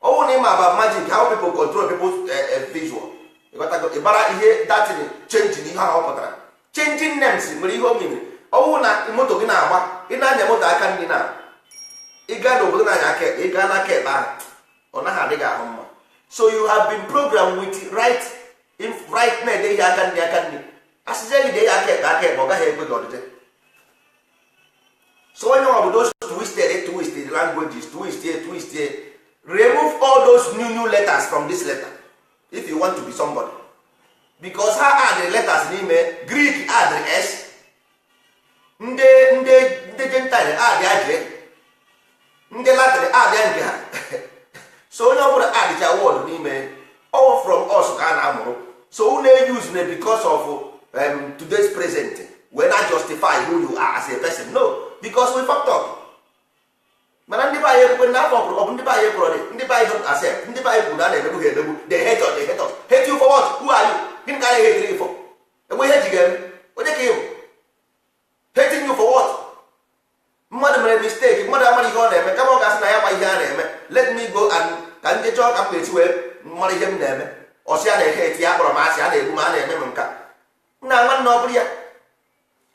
Ọ bụrụ na ị ma about magic, how people control people's visual, ị mara ihe that changing, ihe ahụ ọ pụtara. Changing names nwere ihe o mere. Ọ bụrụ na moto gị na-agba, ị na-anya moto aka nri, na ị gaa n'obodo na-anya aka ekpe, ị gaa n'aka ekpe ahụ, ọ naghị adị gị ahụ mma. So you have been programmed with right right na-ede ihe aka nri, aka nri. Asịzie gị dee ya aka ekpe, aka ekpe, ọ gaghị ekwe gị ọdịde. So onye ọ bụ those twisted, twisted languages, twisted, twisted. Remove all those new new letters from this letter if you want to be somebody, because ha add letters n'ime. Greek add s, ndị Gentile add aje, ndị Latin add ya nke ha. So onye ọbụla addịcha word n'ime, all from us ka a na-amụrụ. So unu use na because of today's present wee na justify who you are as a person. No, because we fucked up. Mana ndị be anyị ekwukwe na afọ ọ bụ ndị be anyị ekwuru dị. Ndị be anyị don't accept. Ndị be anyị kwuru na a na-emegbu ha emegbu. They hate us, they hate us. Hate you for what? Who are you? Gịnị ka a na-ehate you for? Enwe ihe eji ga-eme onye ka ịbụ? Hating you for what? Mmadụ mere mistake, mmadụ amara ihe ọ na-eme, kama ọ ga-asị na ya ma ihe a na-eme, let me go and ka nje chọọ ka m ga-esi wee mara ihe m na-eme. Ọsị a na-eke eti ya, kpọrọ m asị, a na-egbu m, a na-eme m nka nna. Nwanne, ọ bụrụ ya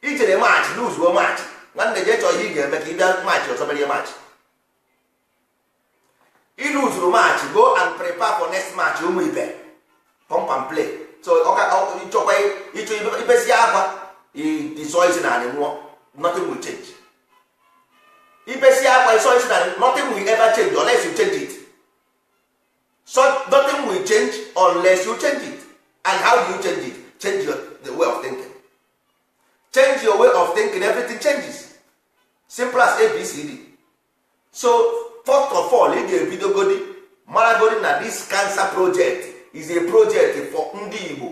ijere match, luzuo match, nwanne, jee chọọ ihe ị ga-eme ka ị bịa match ọzọ merie match. Iluzuru match, go and prepare for next match. Ụmụ ibe, pump and play. So ịchọkwa ịchọ ibesi akwa, ịsọ isi na anị nwụọ, nothing will change. Ibesi akwa, ịsọ isi na anị, nothing will ever change unless you change it. So nothing will change unless you change it. And how do you change it? Change your the way of thinking. Change your way of thinking, everything changes. Simple as ABCD. So first of all, ị ga-ebidogodi maragodi na this cancer project is a project for ndị Igbo,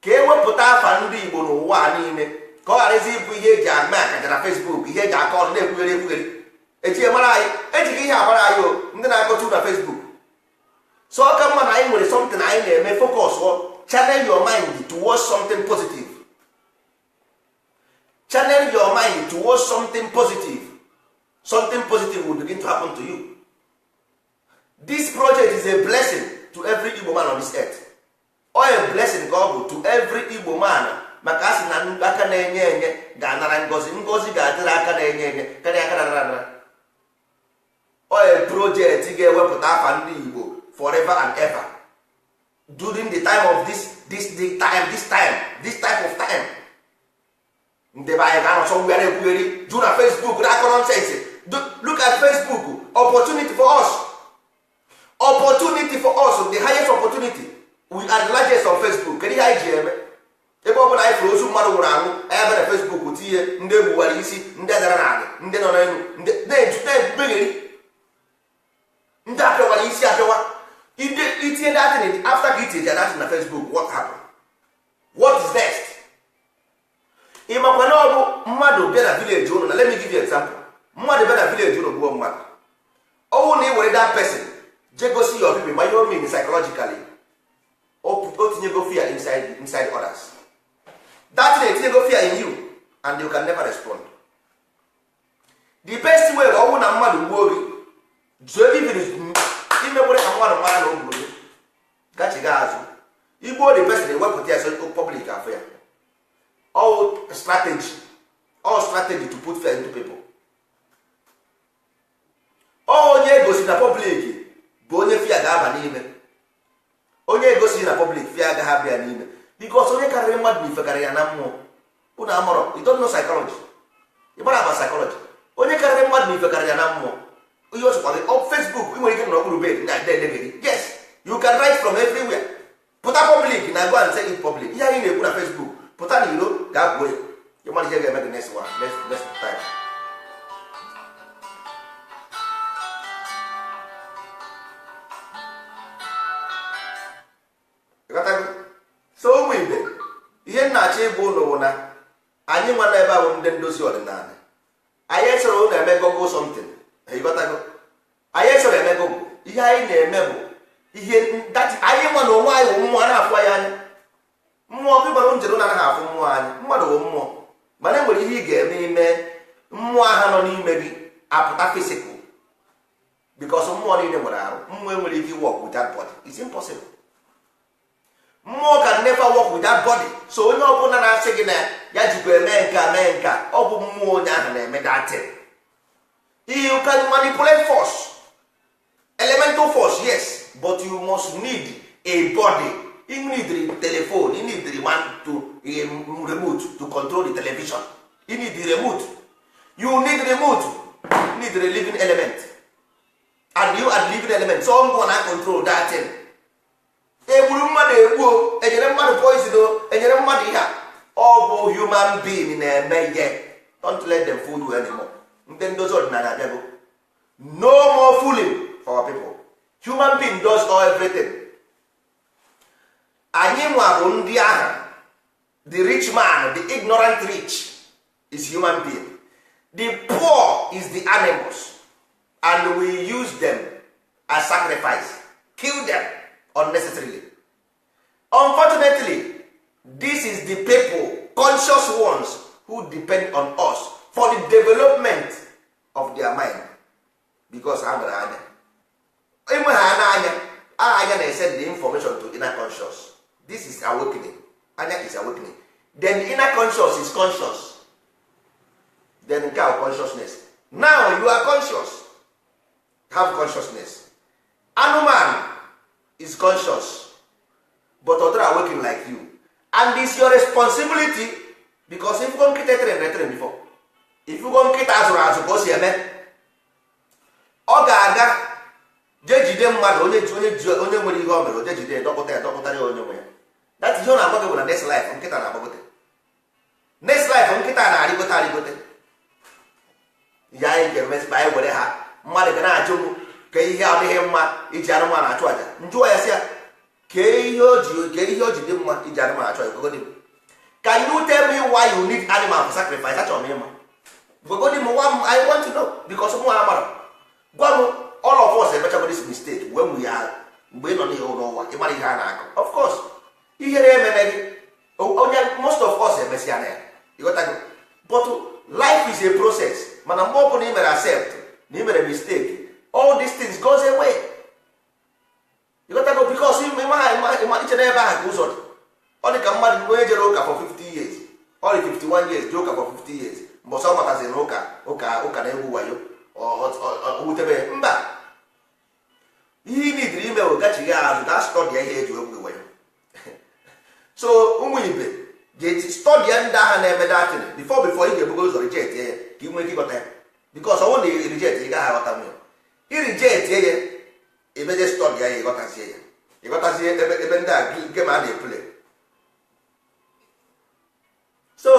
ka ewepụta afa ndị Igbo n'ụwa niile, ka ọ gharazi ịbụ ihe eji ame akaja na Facebook, ihe eji aka ọnụ na-ekwugheri ekwugheri, eji mara anyị, ejighị ihe agbara anyị o ndị na-akọtu na Facebook. So ọ ka mma na anyị nwere something anyị na-eme, focus on, channel your mind towards something positive. Channel your mind towards something positive, something positive will begin to happen to you. This project is a blessing to every Igbo man on this earth. Ọ a blessing ka ọ bụ to every Igbo man, maka a sị na aka na-enye enye ga-anara ngozi. Ngozi ga-adịrị aka na-enye enye karịa aka na-anara anara. Ọ a project ga-ewepụta afa ndị Igbo forever and ever during the time of this the time, this time, this type of time. Ndị be anyị ga-anọ sọ mgbe na-ekwugheri ju na Facebook na akọ nonsense. Look at Facebook, opportunity for us, opportunity for us, the highest opportunity. We are the largest on Facebook. Kedu ihe anyị ji eme? Ebe ọ bụla anyị fụrụ ozu mmadụ nwụrụ anwụ, anyị abịa na Facebook tinye ndị egbuwara isi, ndị dara n'ala, ndị nọ n'elu, ndị na-emegheri, ndị apịawara isi apịawa. Itinye datin, after ka itinye datin na Facebook, what happened? What is next? Ị makwa na ọ bụ mmadụ bịa na village ụnụ na, let me give you example, mmadụ bịa na village ụnụ gbuo mmadụ. Ọ Ọnwụ na ị were that person jee gosi your people, ma ihe o mean psychologically, o tinyego fear inside others. That thing etinyego fear in you and you can never respond. The best way bụ ọnwụ na mmadụ gbuo gị, jụọ ebe ibiri imekwere ka mmadụ mara na o gburu gị, gachiga azụ igbuo the person, ewepụta ya so public afọ ya. All strategy, all strategy to put fear into people. Onye egosi na public bụ onye fear ga-aba n'ime, onye egosi na public fear agaghị abịa n'ime, because onye karịrị mmadụ na ife karịrị ya na mmụọ. Unu amụrọ, you don't know psychology, ị mara about psychology. Onye karịrị mmadụ na ife karịrị ya na mmụọ. Ihe ọ sọkwa gị ọ Facebook, ị nwere ike n'okpuru bed na edegeri. Yes, you can write from everywhere. Pụta public na go and say it public. Ihe anyị na-ekwu na Facebook, pụta na iro ga-abụọ ya, ị mara ihe ga-eme gị next one, next time. So ụmụ ibe, ihe m na-achọ ịgwa ụnụ bụ na anyị nwa ebe a bụ ndị ndozi ọdịnala. Anyị esoro ụnụ eme Google something, ịghọtago? Anyị esoro eme Google. Ihe anyị na-eme bụ ihe anyị nwa na onwe anyị bụ mmụọ na-afụ anyị anya. Mmụọ bụ ịgbara njere ụnụ anaghị afụ mmụọ anyị. Mmadụ bụ mmụọ, mana e nwere ihe ị ga-eme ime mmụọ ahụ nọ n'ime gị apụta physical, because mmụọ niile nwere arụ. Mmụọ enwere ike work without body, it's impossible. Mmụọ can never work without body. So onye ọbụla na-asị gị na ya jikwa eme nka mee nka, ọ bụ mmụọ onye ahụ na-eme that thing. You can manipulate force, elemental force, yes, but you must need a body. You need the telephone, you need the man to a remote to control the television. You need the remote, you need remote, you need the living element, and you are living element. So I'm gonna control that thing. Egburu mmadụ egbuo, enyere mmadụ poison o, enyere mmadụ ihe a, ọ bụ human being na-eme ihe. Don't let them fool you anymore. Ndị ndozi ọdịnala abịago. No more fooling for our people. Human being does all everything. Anyị nwa bụ ndị ahụ. The rich man, the ignorant rich is human being. The poor is the animals, and we use them as sacrifice, kill them unnecessarily. Unfortunately, this is the people, conscious ones, who depend on us for the development of their mind, because ha nwere anya. Enwe ha n'anya, anya na-send the information to inner conscious. This is awakening. Anya is awakening. Then the inner conscious is conscious. Then nke a consciousness. Now you are conscious, have consciousness. Anụmanụ is conscious, but other are working like you, and it's your responsibility, because if you go nkịta train train before, if you go nkịta azụrụ azụ ka o si eme, ọ ga-aga jee jide mmadụ, onye ji onye nwere ihe o mere, o jee jide dọkpụta ya, dọkpụtara ya onye nwe ya. That is ihe ọ na-agwa gị bụ na next life nkịta na-agbagote, next life nkịta na-arịgote arịgote. Ihe anyị ga-emesịkpa anyị were ha, mmadụ ga na-ajụ m ka ihe ọ dịghị mma iji anụmanụ achụ aja. Njụọ ya sị ya kee ihe o ji dị mma iji anụmanụ achụ aja. Gwagodi m, can you tell me why you need animal for sacrifice? Achọrọ m ịma. Gwagodi m, I want to know, because mụ amara. Gwa m, all of us emechago this mistake when we are, mgbe ị nọ n'ihe n'ụwa ị mara ihe a na-akọ. Of course ihere ememe gị onye, most of us emesịa na ya, ịghọtago? But life is a process. Mana mgbe ọ bụla ị mere accept na ị mere mistake, all these things goes away. You got to go, because iche n'ebe ahụ ka ụzọ dị. Ọ dị ka mmadụ onye jere ụka for 50 years, ọ dị 51 years, jee ụka for 50 years, mgbe ọsọ mataziri na ụka ụka ụka na-egwu wayo, wutebe ya mba. Ihe ị nidiri ime bụ gachigha azụ gaa stọdịa ihe eji egwu wayo. So ụmụ ibe ga-eti stọdịa ndị agha na-eme datin before ị ga-ebugo ụzọ reject ya ka ị nwee ike ịghọta ya, because ọ bụrụ na ị reject ị gaghị aghọta nwunye. Irijeti ya, emeje stọdi ya, ịghọtazie ya, ịghọtazie ebe ndị a game a na-epule. So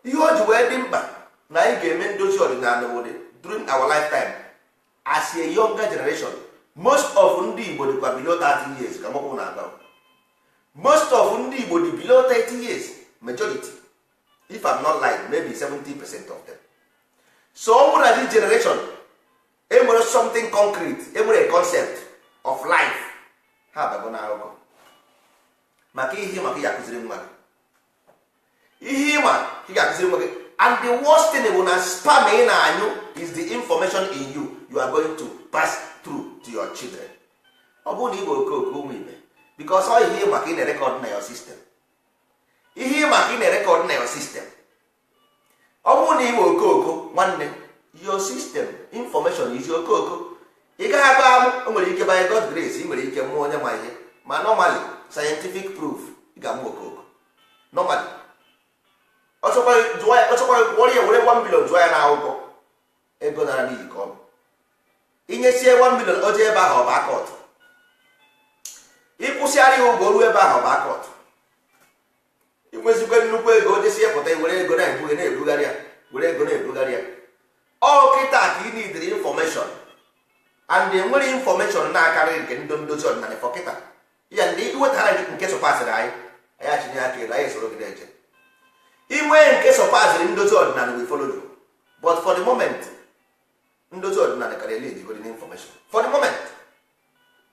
ihe o ji wee dị mkpa na anyị ga-eme ndozi ọdịnala wụdị during our lifetime as a younger generation. Most of ndị Igbo dịkwa below 30 years ka mọkwụ na-agba. Most of ndị Igbo dị below 30 years, majority, if I'm not lying, maybe 70% of them. So ọ bụrụ na this generation Enwere something concrete, enwere a concept of life. Ha abago n'akụkọ maka ihe, maka ihe akụziri nwa gị, ihe ịma ị ga-akụziri nwa gị. And the worst thing bụ na sperm ị na-anyụ is the information in you, you are going to pass through to your children. Ọ bụrụ na ị bụ okooko, ụmụ ibe, because ọ ihe ịma ka ị na-erecord na your system, ihe ịma ka ị na-erecord na your system. Ọ bụrụ na ị bụ okooko, nwanne, your system information is okooko. Ị gaghị agba amụ. O nwere ike, by God grace, ị nwere ike mụọ onye ma ihe, ma normally, scientific proof, ị ga-amụ okooko normally. Ọchọkwa gwọrọ ya, were 1 million jụọ ya n'akwụkwọ, ego nara n'iyi ka ọ bụ. Inyesie 1 million, o jee ebe ahụ, ọ bụ aka ọtụ. Ịkwụsịara ya ụgwọ, ruo ebe ahụ, ọ bụ aka ọtụ. Inwezikwe nnukwu ego, o jesie pụta, were ego na-ebugharị, na-ebugharị ya, were ego na-ebugharị ya. Ọ kịta ka ị nidiri information, and enwere information na-akarị nke ndị ndozi ọdịnala for kịta ya. Ndị iwetara nke surpassịrị anyị, anyị achinye aka elu, anyị esoro gị na-eje. Inwe nke surpassịrị ndozi ọdịnala, we follow you. But for the moment, ndozi ọdịnala kara lead golden information for the moment.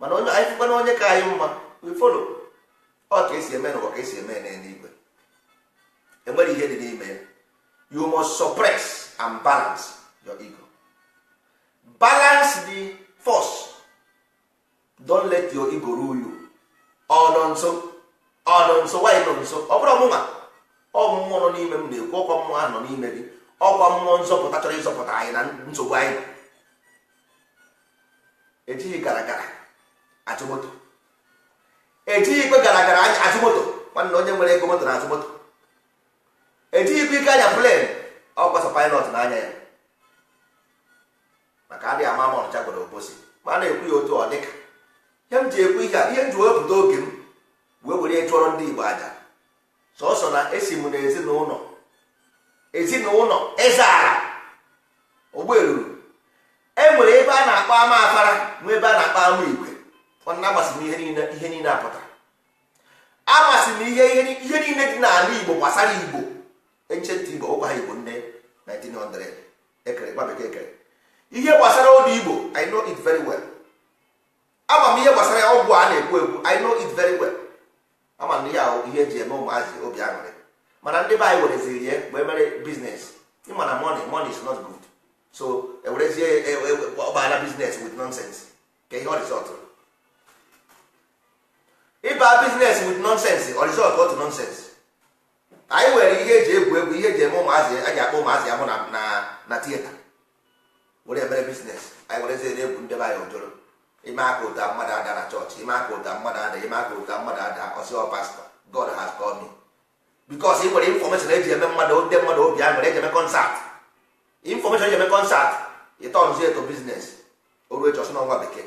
Mana onye anyị fụkwana, onye ka anyị mma, we follow. Ọ ka esi eme n'ụwa, ka esi eme n'eluigwe. Enwere ihe dị n'ime ya. You must suppress and balance your ego, balance the force. Don't let your ego rule you. Ọ nọ nso, ọ nọ nso. Nwaanyị nọ nso. Ọ bụrụ ọmụnwa, ọ mmụọ nọ n'ime m na-ekwu. Ọkwa mmụọ ahụ nọ n'ime gị, ọkwa mmụọ nzọpụta chọrọ ịzọpụta anyị na nsogbu anyị nọ. Ejighị gara gara atụ moto, ejighị ikwe gara gara anya atụ moto. Nwanne, onye nwere ego moto na-atụ moto. Ejighị ikwe ike anya plane, ọkwa sọ pilot n'anya ya, maka adịghị ama ama. Ọnụcha gwara obosi, ma a na-ekwu ya otu ọ dịka ihe m ji ekwu ihe a, ihe m ji wepụta oge m wee were chụọrọ ndị Igbo aja. Sọsọ na esi m n'ezinụlọ, ezinụlọ eze ala ogberuru. E nwere ebe a na-akpọ ama afara, nwee ebe a na-akpọ ama igwe. Nwanne, amasị m ihe niile, ihe niile apụtara. Amasị m ihe ihe niile dị n'ala Igbo gbasara Igbo, ancient Igbo, ụkwa ha Igbo nne 1900 ekere gwa bekee kere. Ihe gbasara ọdụ Igbo, I know it very well. Ama m ihe gbasara ọgwụ a na-ekwu ekwu, I know it very well. Ama m ihe ahụ, ihe eji eme ụmụazị obi aṅụrị. Mana ndị be anyị wereziri ya wee mere business. Ịma na money, money is not good, so ewerezie ọgbara business with nonsense. Ka ihe ọ result, ịba business with nonsense, ọ result otu nonsense. Anyị nwere ihe eji egwu egwu, ihe eji eme ụmụazị, a ji akpọ ụmụazị amụ na theatre, were emere business. Anyị werezie egwu ndị be anyị ojoro. Ime aka ụta mmadụ ada na chọọchị, ime aka ụta mmadụ ada, ime aka ụta mmadụ ada, ọsị pastor, God has called me. Because ị nwere information eji eme mmadụ, ndị mmadụ obi aṅụrị, eji eme concert, information eji eme concert, ịtọnzie to business. Oru echi, ọsị n'ọnwa bekee.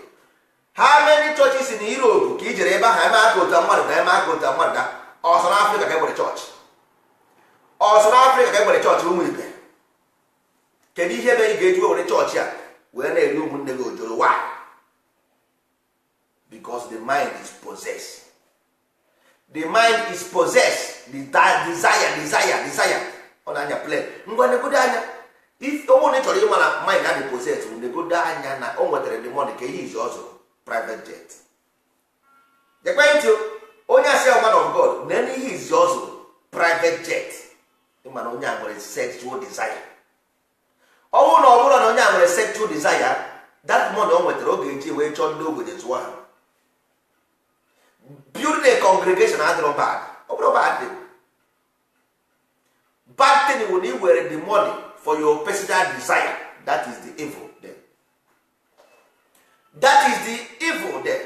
How many churches in Europe ka i jere ebe ahụ eme aka ụta mmadụ na eme aka ụta mmadụ da? Ọsọ n'Afrịka ka e nwere chọọchị, ọsọ n'Afrịka ka e nwere chọọchị. Ụmụ ibe, kedu ihe ebe ị ga-eji were chọọchị a wee na-eri ụmụnne gị ojoro? Why? Because the mind is possessed, the mind is possessed. The desire, desire, desire, ọ na-anya plane. Ngwa, negodo anya. If ọ bụrụ na ị chọrọ ịma na mind adị possessed, negodo anya na o nwetara the money ka ihe izi ọ zụrụ private jet. Ekwentị onye asị man of God na ihe izi ọ zụrụ private jet, ịma na onye a nwere sexual desire. Ọ bụrụ na ọ bụrụ na onye a nwere sexual desire, that money o nwetara, ọ ga-eji wee chọọ ndị ogbenye zụọ ha. Building a congregation adịrọ bad. Ọ bụrụ bad thing, bad thing wụ na ị were the money for your personal desire. That is the evil there, that is the evil there.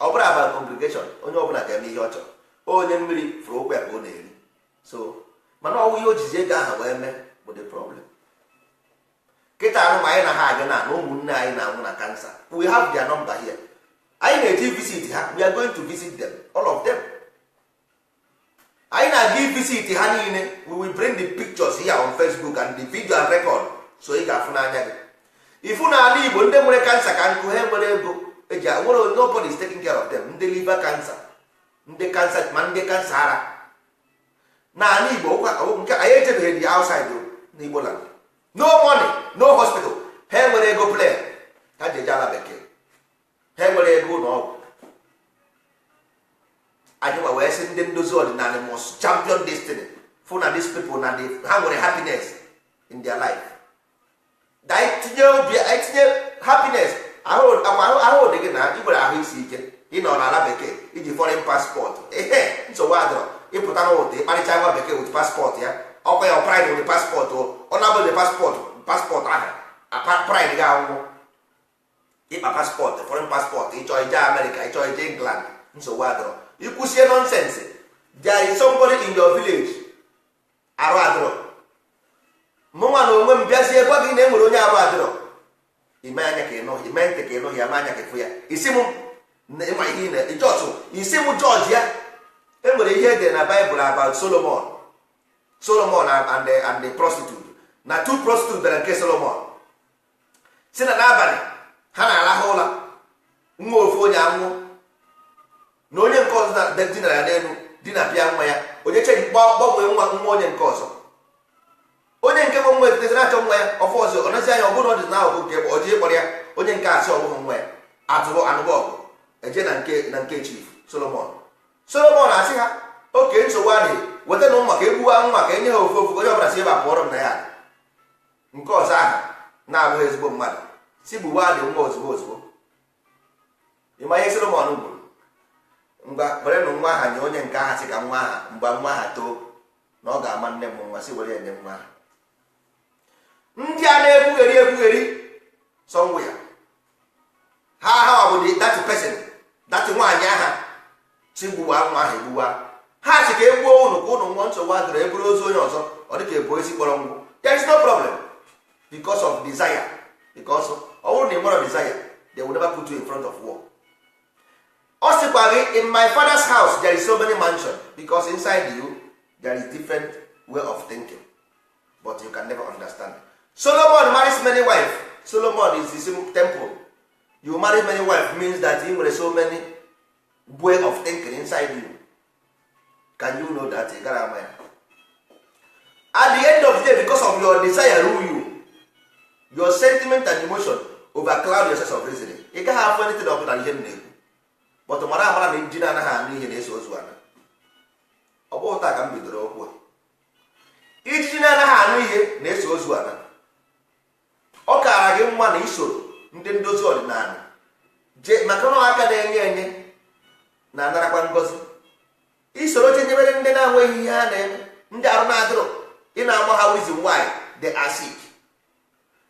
Ọ bụrụ about congregation, onye ọbụla ga-eme ihe ọ chọrọ. Onye mmiri fụrụ ụkwụ ya ka ọ na-eri. So mana ọnwụ ihe ojizi ego ahụ wee mee bụ the problem. Kịta arụ ma anyị na ha aga na na ụmụnne anyị na-anwụ na cancer, we have their number here. Anyị na-eji visit ha. We are going to visit them, all of them. Anyị na-aga visit ha niile. We will bring the pictures here on Facebook and the video and record, so ị ga-afụ n'anya gị ifu na ala Igbo, ndị nwere cancer ka nkụ, ha nwere ego eji nwere. Nobody is taking care of them. Ndị liver cancer, ndị cancer, ma ndị cancer ara n'ala Igbo nke anyị ejebeghị the outside n'Igbo land. No money, no hospital. Ha nwere ego plane. Ha ji eje ala bekee, ha enwere ego ụlọ ọgwụ. Anyị nwa wee sị ndị ndozi ọdịnala must champion destiny, fụ na these people na ha nwere happiness in their life. Da anyị tinye obi, anyị tinye happiness. Ahụ dị gị na ị nwere ahụ isi ike, ị nọ n'ala bekee, iji foreign passport, ehe, nsogbu adịrọ. Ịpụta n'ụtụ, ịkparịcha nwa bekee with passport ya, ọkwa ya pride with passport. Ọ na-abụ the passport ahụ pride gị anwụọ. Ịkpa passport, foreign passport, ịchọ ije Amerịka, ịchọ ije England, nsogbu adịrọ. Ikwusie nonsense, there is somebody in your village arụ adịrọ. Mụnwa na onwe m bịazie gwa gị na e nwere onye arụ adịrọ. Ime anya ka ịnụ, ime ntị ka ịnụ ya, ime anya ka ịfụ ya. Isi m ịma ihe ị na jọjụ, isi m jọji ya. E nwere ihe edere na Bible about Solomon, Solomon and the prostitute. Na two prostitute bịara nke Solomon, si na n'abalị ha na-arahụ ụra, nwa ofu onye anwụọ, na onye nke ọzọ dinara ya n'elu dina pịa nwa ya. Onye cheji gbanwee nwa onye nke ọzọ. Onye nke nwe nwa etete na-achọ nwa ya ọfọ ọzọ. Ọ nazi anya, ọ bụrụ na ọ dị n'akụkụ nke ọjị ịkpọrọ ya, onye nke asị ọbụghị nwa ya. Atụrụ anụba ọgụ eje na nke chief Solomon. Solomon asị ha, oke nsogbu adịghị, weta na ụmụ ka egbuwa nwa, ka enye ha ofu ofu, onye ọbụla si ebe a pụọrọ m na ya. Nke ọzọ ahụ na-abụghị ezigbo mmadụ si gbuwa dị nwa ozugbo ozugbo. Ịma ihe Solomon gburu? Ngwa, werenụ nwa aha nye onye nke aha, sị ka nwa aha mgbe nwa aha too na ọ ga-ama nne m nwa, si were enye nwa aha. Ndị a na-ekwugheri ekwugheri somewhere, ha bụ the that person, that nwaanyị aha si gbuwa nwa ahụ, egbuwa ha. Si ka e gbuo ụnụ ka ụnụ nwụọ, nsogbu adịrọ. Eburu ozu onye ọzọ, ọ dị ka ebu esi kpọrọ ngwụ. There is no problem because of desire, because ọ bụrụ na ị nwere desire, they will never put you in front of war. Ọ sịkwa gị, "In my father's house there is so many mansion," because inside you there is different way of thinking, but you can never understand. Solomon marries many wife. Solomon is the same temple. You marry many wife means that you nwere so many way of thinking inside you. Can you know that? Ị gara ama ya. At the end of the day, because of your desire rule you, your sentiment and emotion overcloud your sense of reasoning. Ị gaghị afụ anything ọbụla ihe m na-ekwu, but mara amara na injin anaghị anụ ihe na-eso ozu ana. Ọ bụghị taa ka m bidoro okwu a. Ijiji na-anaghị anụ ihe na-eso ozu ana. Ọ kaara gị mma na isoro ndị ndozi ọdịnala jee, maka na aka na-enye enye na-anarakwa ngọzi. Isoro chenyebere ndị na-enweghị ihe ha na-eme, ndị arụ na-adịrọ, ị na-ama ha reason why they are sick,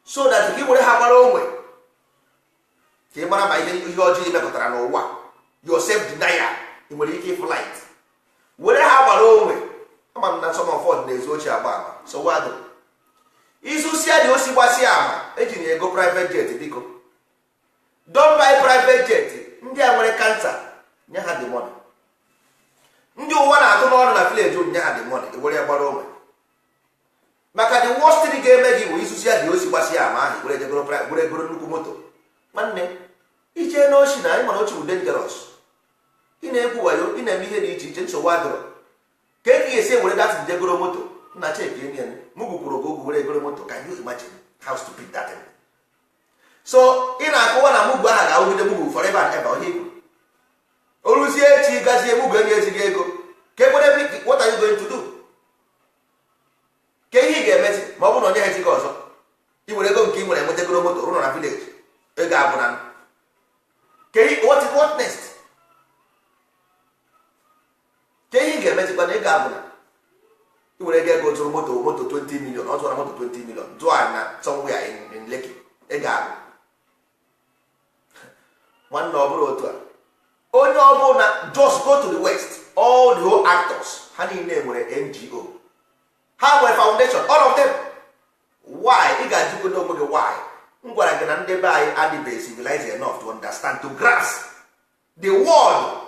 so that ka ị were ha gbara onwe, ka ị mara ma ihe ọjọọ ị mepụtara n'ụwa. Your self denial, ị nwere ike ịfụ light. Were ha gbara onwe. Ama m na some of us na-ezu ochie agba ama. So wado izusia dị osi gbasia ama eji na ego private jet. Biko, don't buy private jet. Ndị a nwere cancer, nye ha the money. Ndị ụwa na-atụ n'ọnụ na village, nye ha the money, were ya gbara onwe. Maka the worst thing ga-eme gị bụ isusia dị osi gbasia ama ahụ, were jegoro, were goro nnukwu moto. Nwanne, ichee na ochi na anyị mana ochi bụ dangerous. Ị na-egwu wayo, ị na-eme ihe dị iche iche, nsogbu adịrọ. Ka e ga-esi ewere that jegoro moto nna cheki enyi ya mụ gwukwuru oge ogwu were egoro moto. Can you imagine how stupid that is? So ị na-akọwa na mugwu aha ga-awụgide mugwu forever and ever. Onye ikwu oruzie echi gazie mugwu enye ezighị ego ka ekwere, what are you going to do? Ka ihe ị ga-emezi ma ọ bụrụ na onye ha ezighị ọzọ, ị were ego nke ị nwere enwetegoro moto rụrụ na village, ego abụna ka what next? Ka ihe ị ga-emezikwa na ego abụna ị were ego zụrụ moto 20 million, ọ zụrụ moto 20 million zụọ na somewhere in Lekki, ego abụ. Nwanne, ọ bụrụ otu a, onye ọbụla just go to the West, all the whole actors ha niile nwere NGO, ha nwere foundation, all of them. Why? Ị ga-ajụgodo onwe gị why. M gwara gị na ndị be anyị adịbeghị civilized enough to understand, to grasp the world.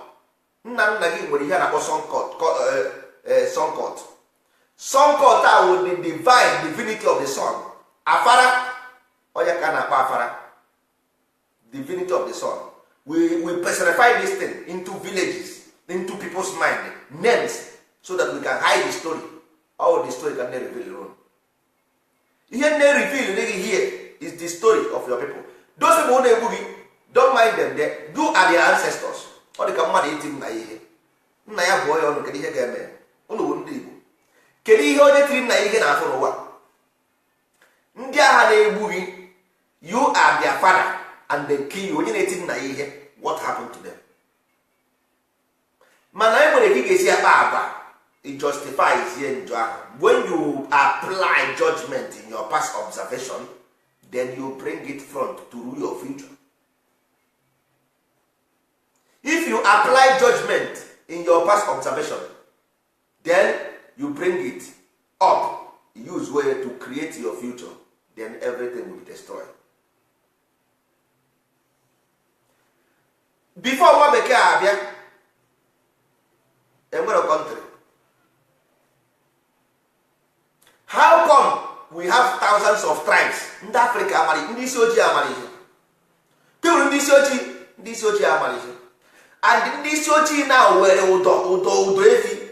Nna nna gị nwere ihe a na-akpọ sun cult. Sun cult a wụ the divine divinity of the sun. Afara onye ka a na-akpọ afara, divinity of the sun. We personify this thing into villages, into people's mind, names, so that we can hide the story. All the story can reveal alone. Ihe nne reveal gị here is the story of your people. Those people na-egbu gị, don't mind them. They, you are their ancestors. Ọ dị ka mmadụ iti nna ya ihe, nna ya bụọ ya ọnụ. Kedu ihe ga-eme ya? Unu bụ ndị Igbo. Kedu ihe onye tiri nna ya ihe na-afụ n'ụwa? Ndị agha na-egbu gị, you are their father and they kill you. Onye na-eti nna ya ihe, what happened to them? Mana e nwere ka ị ga-esi akpa agwa, it justifies ihe njọ ahụ. When you apply judgment in your past observation, then you bring it front to rule your future. If you apply judgment in your past observation, then you bring it up, use way to create your future, then everything will be destroyed. Before nwa bekee abịa, enwere country. How come we have thousands of tribes? Ndị Africa amara, ndị isi ojii amara ihe. Kewuru ndị isi ojii, ndị isi ojii amara ihe. And ndị isi ojii na were ụdọ ụdọ ụdọ efi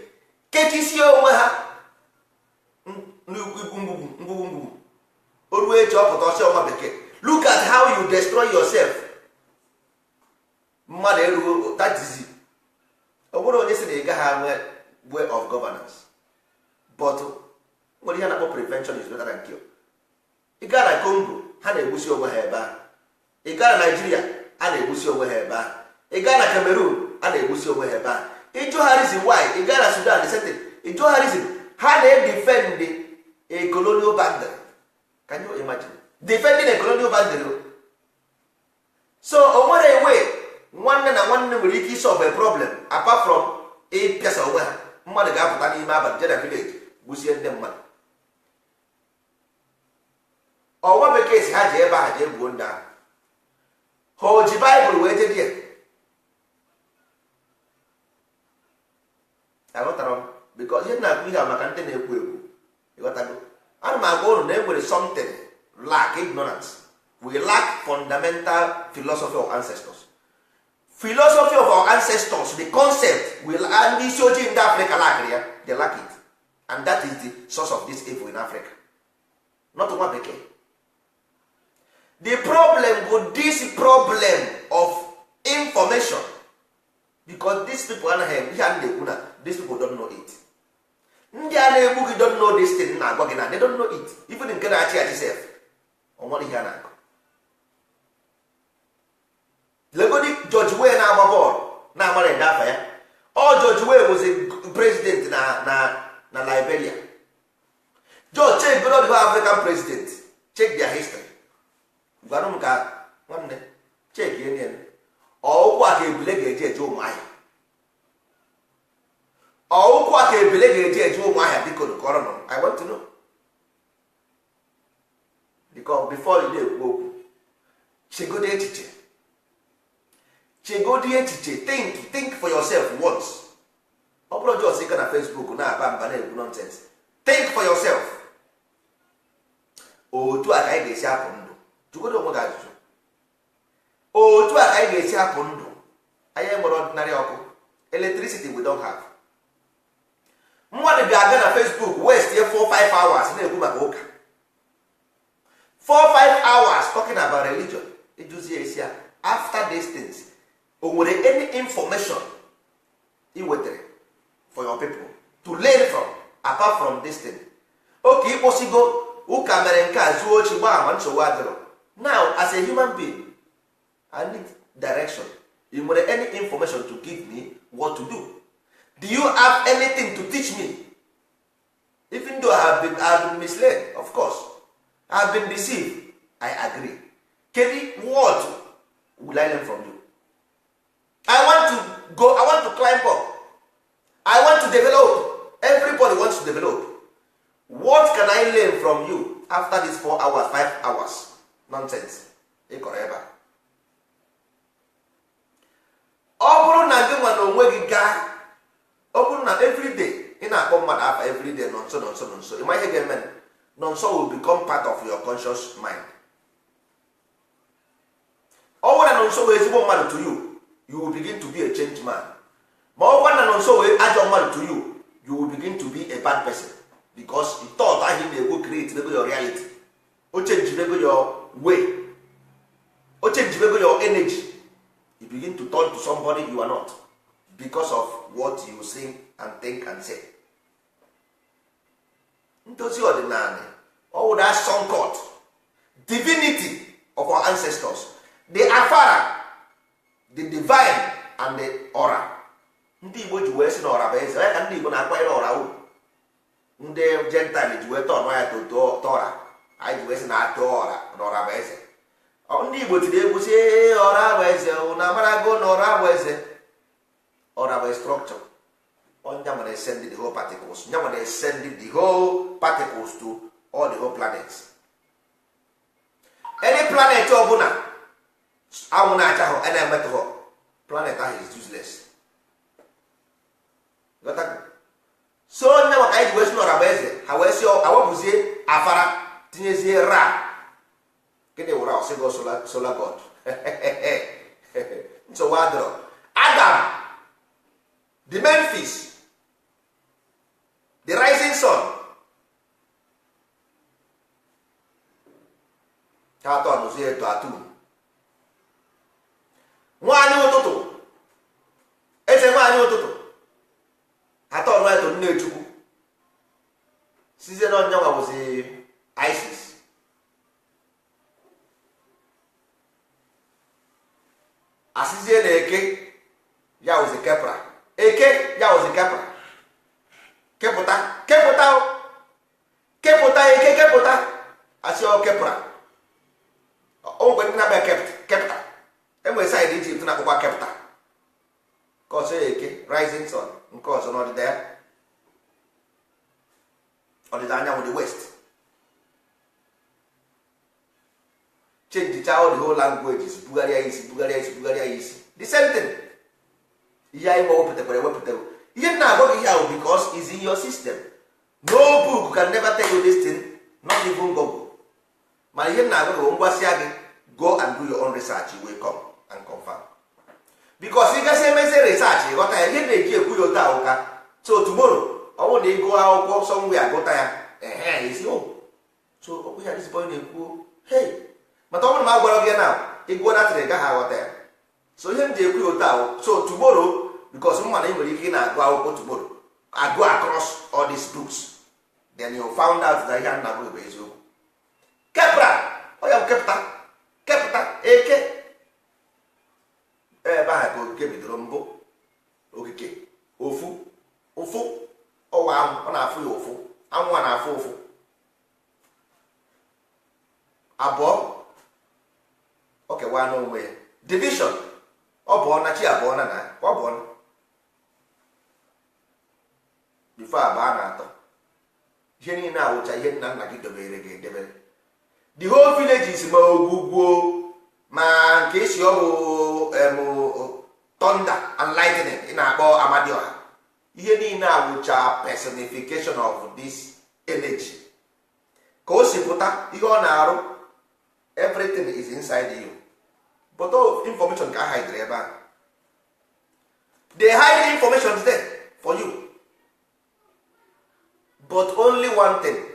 kechisie onwe ha ngwugwu ngwugwu ngwugwu. O ruo echi, ọpụta ọsị ọnwa bekee. Look at how you destroy yourself. Mmadụ erughị that is ọ bụrụ onye sị na ị gaghị enwe way of governance, but nwere ihe a na-akpọ prevention is better than cure. Ị gaa na Congo, ha na-egbusi onwe ha ebe ahụ. Ị gaa na Nigeria, a na-egbusi onwe ha ebe ahụ. Ị gaa na Cameroon, a na-egbusi onwe ha ebe ahụ. Ịjụ ha reason why. Ị gaa na Sudan, the same thing. Ịjụ ha reason, ha na-edefend a colonial boundary. Can you imagine defending a colonial boundary? So o nwere way nwanne na nwanne nwere ike isolve a problem apart from ịpịasa onwe ha. Mmadụ ga-apụta n'ime abalị jee na village gbusie ndị mmadụ. Ọnwa bekee si ha ji ebe ahụ jee gbuo ndị ahụ. Ha o ji baịbụl wee jee die? Aghọtara m, because ihe na-akwu ihe a maka ndị na-ekwu ekwu, ịghọtago? Ana m agwa ụnụ na e nwere something lack ignorance. We lack fundamental philosophy of ancestors, philosophy of our ancestors, the concept we ndị isi ojii, ndị Africa lack ya. They lack it, and that is the source of this evil in Africa, not nwa bekee. The problem bụ this problem of information, because these people anaghị ihe a na-ekwu na these people don't know it. Ndị a na-egbu gị don't know this thing na-agwa gị na they don't know it. Even nke na-achị achị sef, ọ nwere ihe a na-akọ. Legodi George Weah na-agba bọọlụ na-amara ede afa ya. Ọ George Weah was president na Liberia. George, check the African president, check their history. Gwanụ m ka nwanne check ihe ọụkwụ a ka ebule ga-eji eje Ụmụahịa, ọụkwụ a ka ebule ga-eji eje Ụmụahịa. Biko kọrọ nọ, I want to know, because before you na-ekwu okwu, chegodi echiche, chegodi echiche, think, think for yourself once. Ọ bụrụ jos ịga na Facebook na-aba mba na-ekwu nonsense, think for yourself. Otu a ka anyị ga-esi apụ ndụ. Jụgodo onwe gị ajụjụ. Otu a ka anyị ga-esi apụ ndụ. Anyị nwere ordinary ọkụ, electricity we don't have. Mmadụ ga-abịa na Facebook waste 4-5 hours na-ekwu maka ụka, 4-5 hours talking about religion. Ịjụzie esi ya, after these things, o nwere any information ị wetara for your people to learn from apart from this thing? Oke ịkpọsigo ụka mere nke a, zuo ochi, gbaa ama, nsogbu adịrọ. Now, as a human being, I need direction. Ị nwere any information to give me what to do? Do you have anything to teach me? Even though I have been misled, of course I have been deceived, I agree. Kedu what will I learn from you? I want to go, I want to climb up, I want to develop. Everybody wants to develop. What can I learn from you after this 4 hours, 5 hours nonsense ị kọrọ ebe a? Ọ bụrụ na gị nwa na onwe gị gaa, ọ bụrụ na everyday ị na-akpọ mmadụ afa, everyday nọ nso, nọ nso, nọ nso, ịma ihe ga-eme? Nọ nso will become part of your conscious mind. Ọ bụrụ na nọ nso wee ezigbo mmadụ to you, you will begin to be a changed man. Ma ọ bụrụ na nọ nso wee ajọ mmadụ to you, you will begin to be a bad person, because the thought ahụ ị na-ekwu create ego your reality, o change ego your way. Change your energy. You begin to turn to somebody you are not because of what you see and think and say. Ndozi ọdịnala, all that sun court divinity of our ancestors, the afara, the divine and the aura. Ndị Igbo ji wee sị na ọra bụ eze ya, ka ndị Igbo na-akwanyere ọra uru. Ndị Gentile ji wee tọọ ya tọra. Anyị ji wee sị na atụ ọra na ọra bụ eze. Ndị Igbo tiri egwu sị ọra bụ eze, na amarago na ọra bụ eze. Ọra bụ structure. Onye nwere send the whole particles, nye nwere send the whole particles to all the whole planets. Any planet ọbụla anwụ na-achahụ a na-emetụghọ, planet ahụ is useless. So onye maka anyị ji wee sị n'ọra bụ eze, ha wee sị awepụzie afara, tinyezie ra. Gịnị wụra? Ọsịgo solar god. Nsogbu adịrọ. Adam, the Memphis, the rising sun, ka atọ nụzie eto atụ nwaanyị ụtụtụ, eze nwaanyị ụtụtụ, atọ nụ eto nne Chukwu, sizie na onye nwa bụzi Isis. Asịzie na eke ya wụzi Kepra, eke ya wụzi Kepra, kepụta, kepụta, kepụta, eke kepụta, asị ọ Kepra. Ogwe ndị na-akpa kepta, enwere side Egypt na-akpọkwa kepta, nke ọzọ ya eke rising sun, nke ọzọ n'ọdịda ya, ọdịda anyanwụ, the west. Change all the whole languages, bugharịa isi, bugharịa isi, bugharịa isi, the same thing. Ihe anyị nwe wepụtakwara ewepụta. Ihe m na-agwa gị ihe ahụ because is in your system. No book can never tell you this thing, not even Google. Mana ihe m na-agwa gị bụ, ngwasịa gị, go and do your own research. You will come and confirm, because ị gasị emezie research, ịghọta ya. Ihe na-eji ekwu ya otu ahụ ka so tomorrow, ọ bụrụ na ị gụọ akwụkwọ somewhere, agụta ya, ehe, isi o so okwu ya, this boy na-ekwu, hey. Mata ọ bụrụ na m agwara gị na ị gụọ datịrị, gaghị aghọta ya. So ihe m ji ekwu ya otu ahụ, so tomorrow, because mma na ị nwere ike ị na-agụ akwụkwọ tomorrow, agụ across all these books, then you found out that ihe a na-agụ bụ eziokwu. Kepra, ọ ya bụ kepụta, kepụta eke. Ebe ahụ ka okike bidoro mbụ. Okike ofu ụfụ ọwa anwụ, ọ na-afụ ya ụfụ, anwụ a na-afụ ụfụ abụọ, ọ kewaa n'onwe ya, division. Ọ bụ na chi abụọ na ọ bụ before abụọ na atọ. Ihe niile awụcha ihe nna nna gị dobere gị edebere. The whole villages, ma ogwugwo, ma nke isi ọ bụ thunder and lightning ị na-akpọ Amadioha, ihe niile awụcha personification of this energy. Ka o si pụta, ihe ọ na-arụ, everything is inside you, but all information ka hide ebe a. They hide information there for you, but only one thing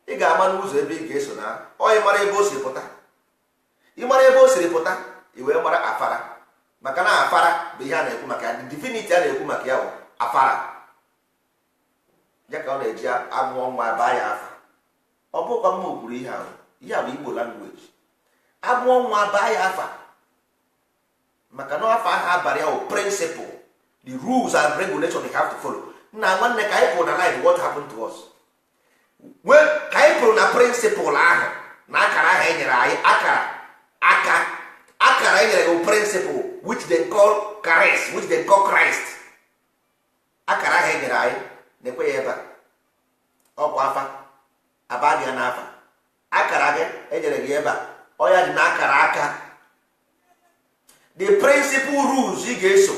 ị ga-ama n'ụzọ ebe ị ga-eso na ọ ị mara ebe o si pụta. Ị mara ebe o siri pụta, ị wee mara afara, maka na afara bụ ihe a na-ekwu maka ya. The divinity a na-ekwu maka ya bụ afara ya, ka ọ na-eji amụọ nwa, baa ya afa. Ọ bụkwa mma kwuru ihe ahụ. Ihe a bụ Igbo language. Amụọ nwa, baa ya afa, maka na afa ahụ abalị ya bụ principle, the rules and regulation you have to follow. Nna nwanne, ka anyị pụrụ na life, what happened to us? Ka anyị pụrụ na principle ahụ na akara ahụ e nyere anyị, akara aka, akara e nyere bụ principle which they call Christ, which they call Christ. Akara ahụ e nyere anyị na-ekwe ya ebe a, ọkwa afa aba gị n'afa. Akara gị enyere gị ebe a, ọ ya dị n'akara aka, the principle rules ị ga-eso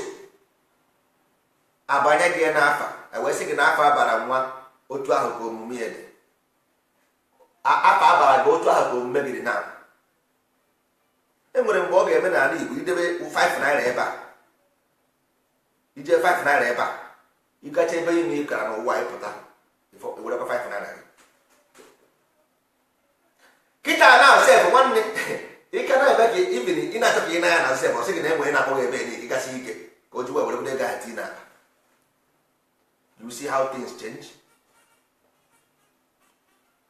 abanye gị n'afa. Ewee sị gị n'afa abara nwa, otu ahụ ka omume ya dị. Afa abara gị, otu ahụ ka omume gị dị. Na e nwere mgbe ọ ga-eme n'ala Igbo, idebe 5 naira ebe a, ije 5 naira ebe a, ịgacha ebe niile ị gara n'ụwa, ịpụta, werekwa 5 naira gị. Kịta na sef, nwanne, Ị ka na-eme ka even ị na-achọ ka ị na ya na nsị, ọ sị gị na enwere na-akpọ gị ebe na ịgasị ike ka o ji wee were ego ahụ tii n'akpa. You see how things change?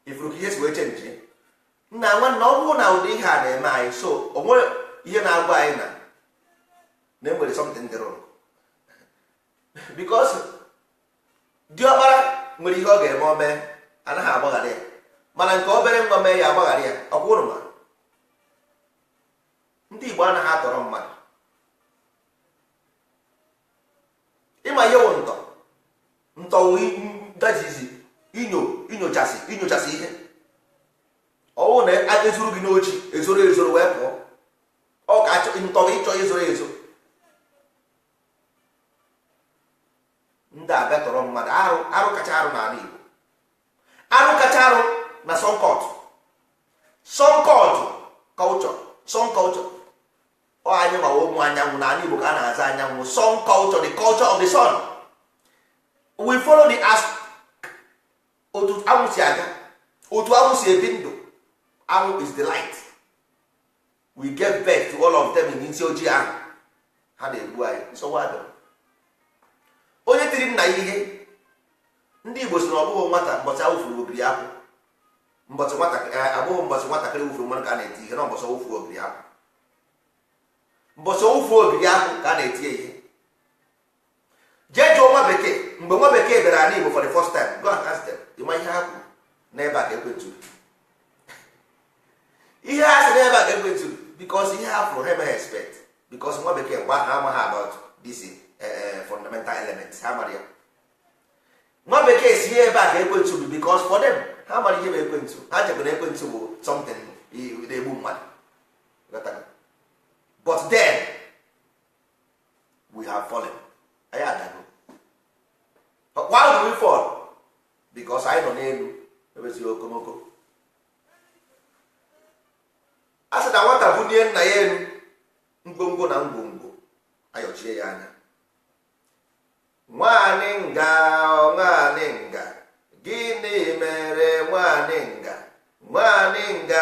Ifuru ka ihe si wee change? Nna nwanne, ọ bụrụ na ụdị ihe a na-eme anyị, so o nwere ihe na-agwa anyị na enwere something dị wrong, because diọkpara nwere ihe ọ ga-eme, o mee, anaghị agbaghara ya, mana nke obere nwa mee ya, agbaghara ya. Ọkwa ụnụ ma ndị Igbo anaghị atọrọ mmadụ. Ịma ihe wụ ntọ? Ntọ wụ dajizi inyo, inyochasị, inyochasị ihe. Ọwụ na ezuru gị n'ochi, ezoro ezoro wee pụọ. Ọ ka ntọ gị ịchọ ezoro ezo. Ndị abịa tọrọ mmadụ, arụ, arụ kacha arụ n'ala Igbo, arụ kacha arụ na sọnkọt, sọnkọt culture, sun culture. Ọ anyị nwawa ụmụ anyanwụ n'ala Igbo ka a na-aza anyanwụ. Sun culture, the culture of the sun. We follow the as otu anwụ si aga, otu anwụ si ebi ndụ. Anwụ is the light. We gave birth to all of them in isi ojii ahụ ha na-egbu anyị. Nsogbu adịrọ. Onye tiri nna ya ihe, ndị Igbo si na ọ bụghị nwata mbọchị awụfuru ogiri akwụ, mbọchị nwata abụghị mbọchị nwatakịrị wụfuru mmanụ ka a na-eti ihe, na mbọchị owufu ogiri akwụ, mbọchị owufu ogiri akwụ ka a na-eti ya ihe. Jee jụọ nwa bekee, mgbe nwa bekee bịara ala Igbo for the first time, go and ask them, ịma ihe ha kwuru? N'ebe a ka ekwentị, ihe ha sị n'ebe a ka ekwentị, because ihe ha fụrụ ha emeghị expect, because nwa bekee mgbe ahụ amaghị about this fundamental elements. Ha mara ya. Nwa bekee si ebe a ka ekwentị bụ, because for them, ha mara ihe bụ ekwentị. Ha chekwa na ekwentị bụ something na-egbu mmadụ. But then we have fallen. Anyị adago. Why do we fall? Because anyị nọ n'elu ebezighị okomoko. A sị na nwata bunie nna ya elu, ngwongwo na ngwongwo ayọchie ya anya. Nwaanyị nga, nwaanyị nga, gịnị mere nwaanyị nga? Nwaanyị nga,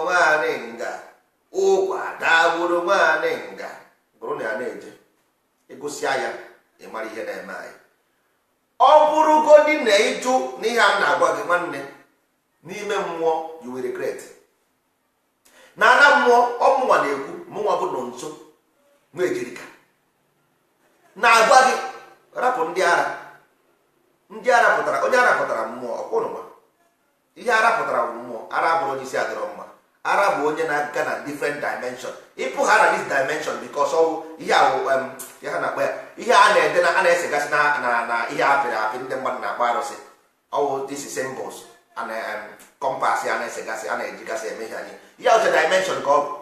nwaanyị nga, ụkwa dagburu nwaanyị nga. Bụrụ na ya na-eje ịgụsịa ya, ị mara ihe na-eme anyị. Ọ bụrụgodi na ịjụ n'ihe a na-agwa gị, nwanne, n'ime mmụọ you will regret. Na ana mmụọ, ọmụnwa na-ekwu, mụnwa bụ nọ nso nwa ejirika na-agwa gị, rapụ ndị ara. Ndị ara pụtara, onye ara pụtara mmụọ ọkwụnụma. Ihe ara pụtara bụ mmụọ. Ara bụrụ onye isi adịrọ mma. Ara bụ onye na-aga na different dimension. Ịpụ ha na this dimension, because ọwụ ihe awụ ihe ha na-akpọ ya, ihe a na-ede na a na-esegasị na na na ihe apịrị apị ndị mmadụ na-akpọ arụsị. Ọwụ this symbols na compass a na-esegasị, a na-ejigasị eme ihe anyị. Ihe ọcha dimension ka ọ bụ,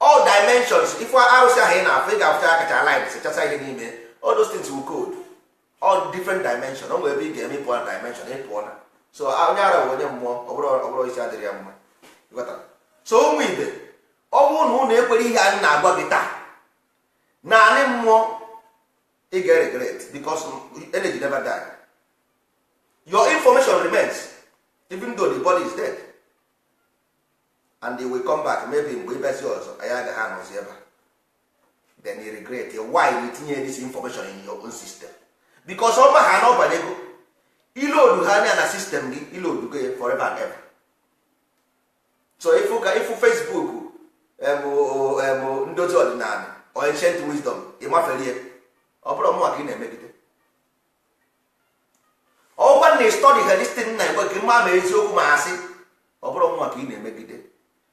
all dimensions. Ife arụsị ahụ ị na-afụ, ị ga-afụcha akacha line sechasa ihe n'ime. All those things will code all different dimension. O nwere ebe ị ga-eme ịpụọ na dimension, ịpụọ na. So onye ara bụ onye mmụọ. Ọ bụrụ isi adịrị ya mma. So ụmụ ibe, ọ bụrụ na ụnụ ekwere ihe anyị na-agwa gị taa, naanị mmụọ ị ga-regret, because energy never die. Your information remains even though the body is dead, and they will come back. Maybe mgbe ịbịazi ọzọ, anyị agaghị anọzi ebe a. Then you regret why you tinye this information in your own system, because ọ ma ha na ọbanyego ilodu ha anya na system gị, ilodu go forever and ever. So ifu ka ifu Facebook ndozi ọdịnala or ancient wisdom, ịmaferie, ọ bụrụ mụnwa ka ị na-emegide. Ọgwa na study ha this thing na egwe gị mma, ma eziokwu ma asị, ọ bụrụ mụnwa ka ị na-emegide.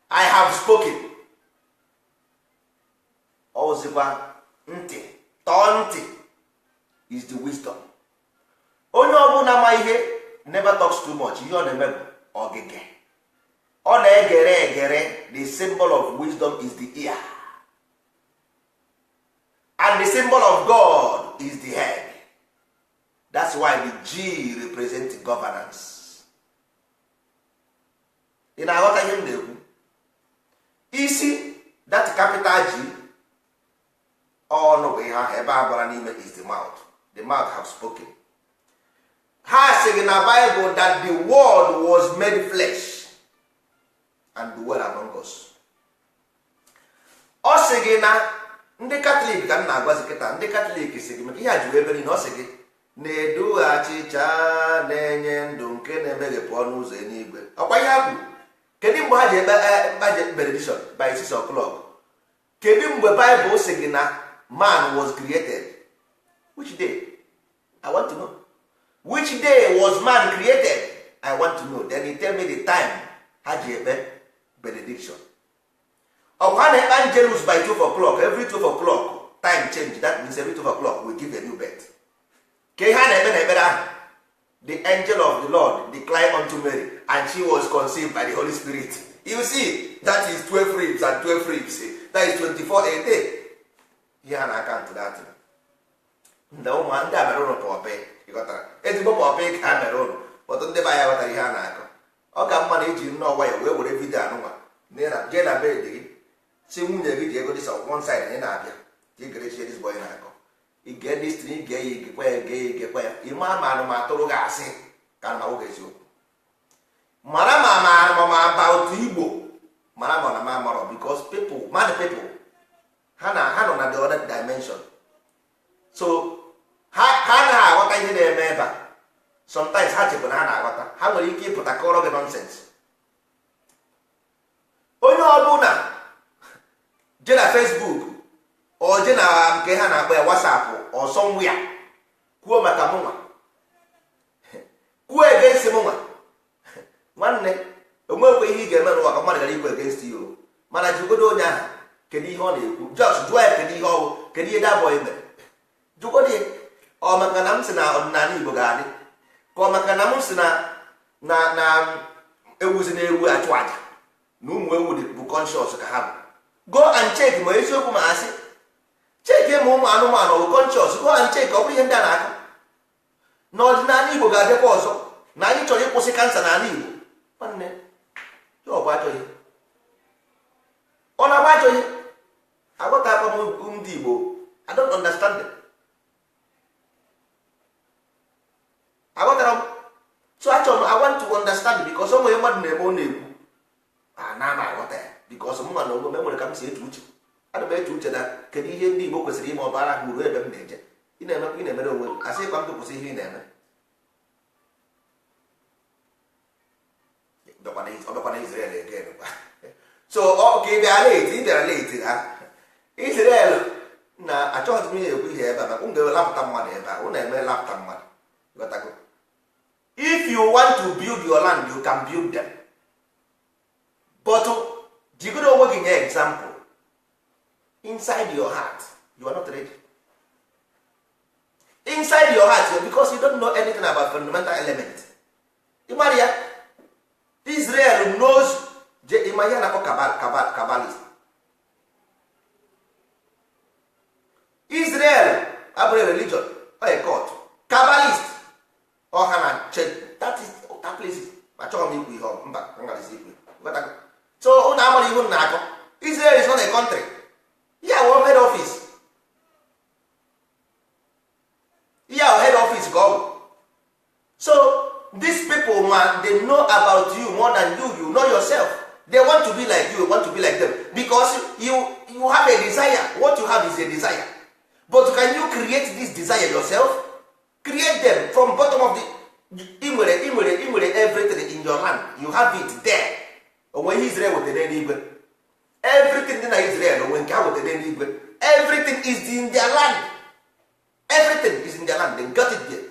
I have spoken. Ọzịkwa ntị tọọ ntị is the wisdom. Onye ọbụla ma ihe never talks too much. Ihe ọ na-eme bụ ọgịge, ọ na-egere egere. The symbol of wisdom is the ear, and the symbol of God is the head. That's why the G represent governance. Ị na-aghọta ihe m na-ekwu? Isi, that capital G, ọnụ bụ ihe ahụ ebe a gbara n'ime is the mouth. The mouth have spoken. Ha sị gị na Bible that the word was made flesh. and dwell among us. Ọ sị gị na ndị Katọlik, ka m na-agwazi kịta, ndị Katọlik sị gị maka ihe a juru ebe niile. Ọ sị gị na-edu achịcha na-enye ndụ nke na-emeghepụ ọnụ ụzọ eluigwe. Ọkwa ihe ha kwuru? Kedu mgbe ha ji ekpe ji benediction by 6 o'clock? Kedu mgbe Bible sị gị na man was created? Which day? I want to know which day was man created. I want to know. Then you tell me the time ha ji ekpe benediction. Ọ bụ ha na-ekpe Angelus by 12 o'clock? Every 12 o'clock time change. That means every 12 o'clock we give a new birth. Ka ihe a na-ekpe na ekpere ahụ, the angel of the Lord declined unto Mary and she was conceived by the Holy Spirit. You see, that is 12 ribs and 12 ribs. That is 24 a day. Ihe a na-aka ntụ that ndị ụmụ ndị a mere ụnụ pọpị. Ịghọtara? Ezigbo pọpị ka ha mere ụnụ. Ọtụtụ ndị be anyị ghọtara ihe a na-akọ. Ọ ka mma na iji nnọọ nwayọ wee were video anụnwa jee na bed gị, si nwunye gị ji ego dị one side na ị na-abịa ka ị gere chie this boy na-akọ. Ige this thing, ige ya, igekwa ya, ige ya, igekwa ya. Ịma ma anụmatụrụ gị asị ka anụmawụ gị eziokwu. Mara ma about Igbo, mara ma na ma marọ, because people, mad people, ha na ha nọ na the other dimension, so ha anaghị aghọta ihe na-eme ebe a. Sometimes ha chekwa na ha na-aghọta. Ha nwere ike ịpụta kọrọ gị nonsense. Onye ọbụla je na Facebook ọ je na nke ha na-akpọ ya WhatsApp ọsọ nwa ya kwuo maka mụnwa, kwuo against mụnwa, nwanne, onwekwe ihe ị ga-eme n'ụwa ka mmadụ gara ikwu against you. Mana jụgodo onye ahụ kedu ihe ọ na-ekwu. Just jụọ ya kedu ihe ọ bụ, kedu ihe that boy mere. Jụgodo ya, ọ maka na m sị na ọdịnala Igbo ga-adị, ka ọ maka na m sị na ewuzi na ewu achụ aja na ụmụ ewu dị bụ conscious ka ha bụ. Go and check ma eziokwu ma asị. Check ma ụmụ anụmanụ bụ conscious. Go and check. Ọ bụrụ ihe ndị a na-akọ na ọdịnala Igbo ga-abịakwa ọzọ, na anyị chọrọ ịkwụsị cancer n'ala Igbo, nwanne ya, ọ bụ ajọ ihe, ọ na-agba ajọ ihe. Aghọtakwa m ndị Igbo. I don't understand them. Aghọtara m. So achọrọ m, I want to understand, because o nwere mmadụ na-eme, ọ na-ekwu a na ama aghọta ya, because m nwa na onwe m enwere ka m si eche uche. Ana m eche uche na kedu ihe ndị Igbo kwesịrị ime ọbara ha uru ebe m na-eje. Ị na-emekwa, ị na-emere onwe gị. Asịkwa m gị kwụsị ihe ị na-eme. Ọ bịakwa na Israel again kwa. So ọ ka ị bịara late, ị bịara late ha Israel na achọghịzi m ihe ekwu ihe ebe a, maka m ga-elapụta mmadụ ebe a. Ụnụ eme lapụta mmadụ. Ghọtago? If you want to build your land, you can build them, but jigoro onwe gị nye example. Inside your heart you are not ready. Inside your heart, because you don't know anything about fundamental element. Ịmara ya, Israel knows. Ịma ihe a na-akpọ Kabbalist. Israel abụrụ religion or a cult. Kabbalist ọha na that is that place. Achọghị m ikwu ihe ọ mba ngalisi ikwu. Ghọtago? So unu amara ihu na-akọ. Israel is not a country. Ya wụ head office, ya wụ head office ka ọ bụ. So these people ma, they know about you more than you know yourself. They want to be like you, want to be like them, because you have a desire. What you have is a desire, but can you create this desire yourself? Create them from bottom of the ị nwere everything in your land. You have it there. Onwe ihe Israel wetara n'eluigwe? Everything dị na Israel, onwe nke ha wetara n'eluigwe? Everything is in their land. Everything is in their land. They got it there.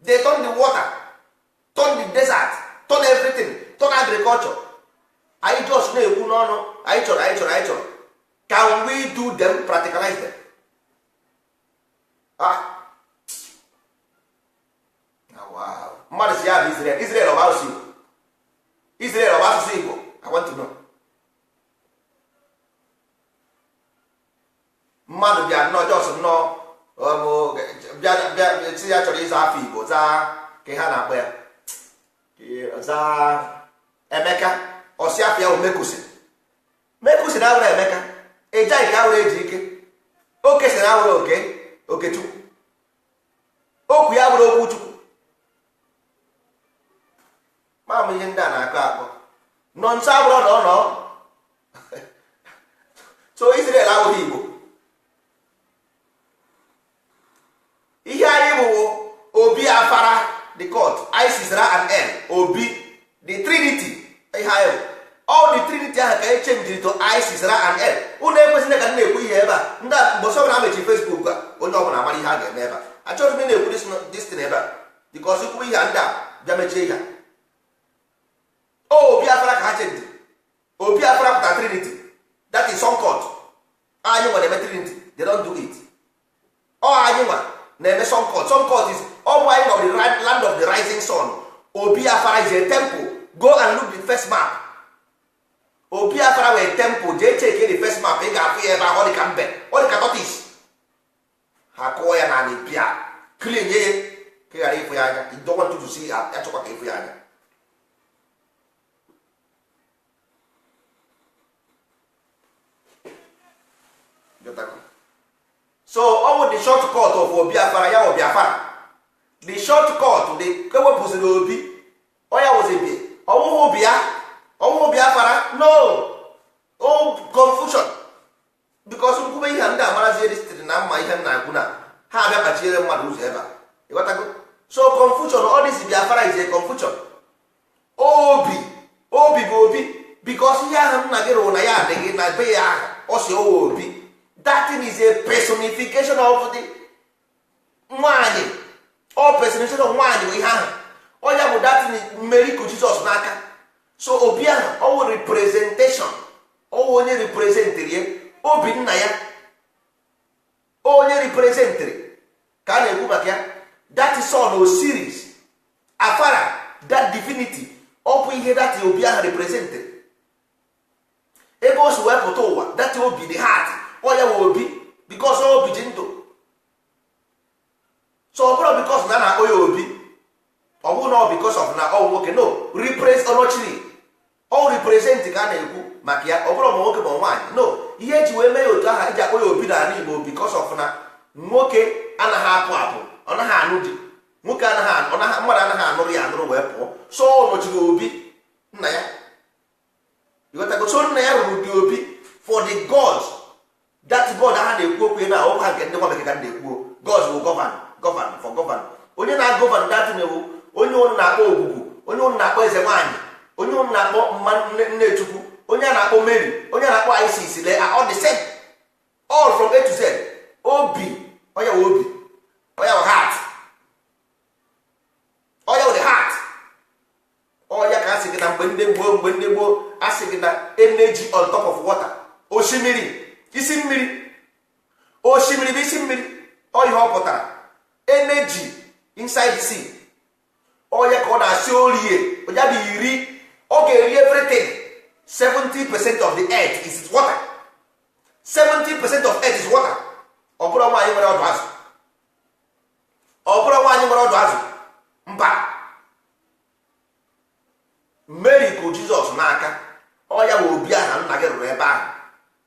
They turn the water, turn the desert, turn everything, turn agriculture. Anyị just na-ekwu n'ọnụ, anyị chọrọ, anyị chọrọ, anyị chọrọ. Can we do them, practicalize them? Ah. Ah, wow. Mmadụ si ya bụ Israel. Israel ọ bụ asụsụ Igbo? Israel ọ bụ asụsụ Igbo? I want to know. Mmadụ bịa nnọọ, just nnọọ bịa bịa si ya chọrọ ịza afọ Igbo, zaa ka ha na-akpọ ya, zaa Emeka. Ọsị afọ ya bụ Mekusin. Mekusin awụrụ Emeka. Ejaike awụrụ eji ike. Oke si na awụrụ oke Okechukwu. Okwu ya bụrụ okwu Chukwu. Mamụ ihe ndị a na-akọ akọ. Nọ nso abụrụ na ọ nọ. So Israel abụghị Igbo. Ihe anyị bụ Obi Afara, the court Isis, Ra and El, Obi, the Trinity. Ihe anyị bụ all the Trinity ahụ ka e chenjiri to Isis, Ra and El. Unu ekwesịrị ka m na-ekwu ihe ebe a. Ndị mbọsị ọbụla amechi Facebook a, onye ọbụla amara ihe a ga-eme ebe a. Achọghị m ị na-ekwu this thing ebe a, because ikwu ihe a, ndị a bịa mechie ihe a. Obi Afara ka ha chenjiri. Obi Afara pụta Trinity, that is some court. Anyị nwa na-eme Trinity, they don't do it. Ọ anyị nwa na-eme sun court. Sun court is ọ bụ anyị nwa the land of the rising sun. Obi Afara is a temple. Go and look the first map. Obi Afara wee temple. Jee check the first map, ị ga-afụ ya ebe ahụ. Ọ dị ka mbe, ọ dị ka tortoise. Ha kụọ ya na bịa clean nye ya ka ị ghara ịfụ ya anya. You don't want to see ya, achọkwa ka ịfụ ya anya. So ọ bụ the short cut of Obi Afara ya. Obi Afara, the short cut, the ewepụziri obi, ọ ya wụzi bi ọwụhụ bịa, ọwụhụ Biafra. No, o confusion, because nkwube ihe ndị amarazie distri na mma ihe m na-ekwu na ha abịa kpachiere mmadụ ụzọ ebe a. Ịghọtago? So confusion, all this Biafra is a confusion. Obi, obi bụ obi, because ihe ahụ nna gị rụrụ na ya adịghị na be ya ahụ, ọ si owe obi. That thing is a personification of the nwanyị. Ọ personification of nwanyị bụ ihe ahụ. Ọ ya bụ that thing mmeri ku Jizọs n'aka. So obi ahụ, ọ wụ representation, ọ wụ onye representịrị ya, obi nna ya, onye representịrị ka a na-ekwu maka ya. That son Osiris Afara, that divinity, ọ bụ ihe that obi ahụ representịrị, ebe o si wee pụta ụwa. That obi, the heart, ọ ya wụ obi, because obi ji ndụ. So ọ bụrụ because na a na-akpọ ya obi, ọ bụrụ na ọ because of na ọ nwoke, no represent, ọnọchiri ọ represent ka a na-ekwu maka ya. Ọ bụrụ ma nwoke ma nwaanyị, no. Ihe eji wee mee ya otu aha eji akpọ ya obi n'ala Igbo, because of na nwoke anaghị apụ apụ, ọ naghị anụ di. Nwoke anaghị, ọ naghị, mmadụ anaghị anụrụ ya anụrụ wee pụọ. So ọ nọchiri obi nna ya. Ịghọtago? So nna ya rụrụ dị obi for the gods. That god ha na-ekwu okwu na okwu ha nke ndị nwa bekee ka na-ekwu. Gods will govern, govern for govern. Onye na-agọvan that na-ewu onye ụnụ na-akpọ ogwugwu, onye ụnụ na-akpọ eze nwaanyị, onye ụnụ na-akpọ mma nne chukwu, onye a na-akpọ Mary, onye a na-akpọ Isis. They are all the same, all from A to Z. Obi, onye wụ obi, onye wụ heart, onye wụ the heart. Ọya ka a sị gị na mgbe ndị gboo, mgbe ndị gboo, a sị gị na energy on top of water. Osimiri, isi mmiri, osimiri bụ isi mmiri. Ọ ihe ọ pụtara, energy inside the sea. Ọya ka ọ na-asị orie ya bụ iri, ọ ga-eri everything. 70% of the earth is water. 70% of earth is water. Ọ bụrụ nwaanyị nwere ọdụ azụ, ọ bụrụ nwaanyị nwere ọdụ azụ, mba. Mary kụ Jizọs n'aka. Ọ ya bụ obi ahụ nna gị rụrụ ebe ahụ.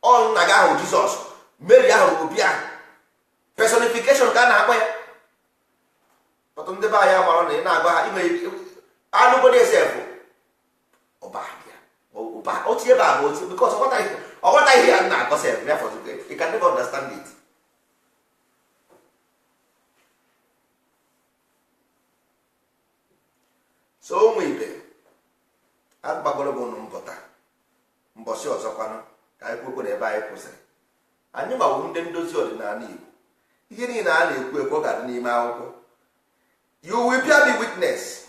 Ọ nna gị ahụ Jizọs, Mary ahụ bụ obi ahụ. Personification ka a na-akpọ ya. Ọtụtụ ndị be anyị amara na ị na-agwa ha ime anụgodi esefụ ụba otu ebe a bụ otu, because ọ ghọtaghị ya na-akọ sef ya. For you can never understand it. So ụmụ ibe, agbagoro m unu mbọta mbọsị ọzọkwanụ ka anyị kwekwe na ebe anyị kwụsịrị. Anyị gbawu ndị ndozi ọdịnala Igbo. Ihe niile a na-ekwu ekwu, ọ ga-adị n'ime akwụkwọ. You will bear me witness.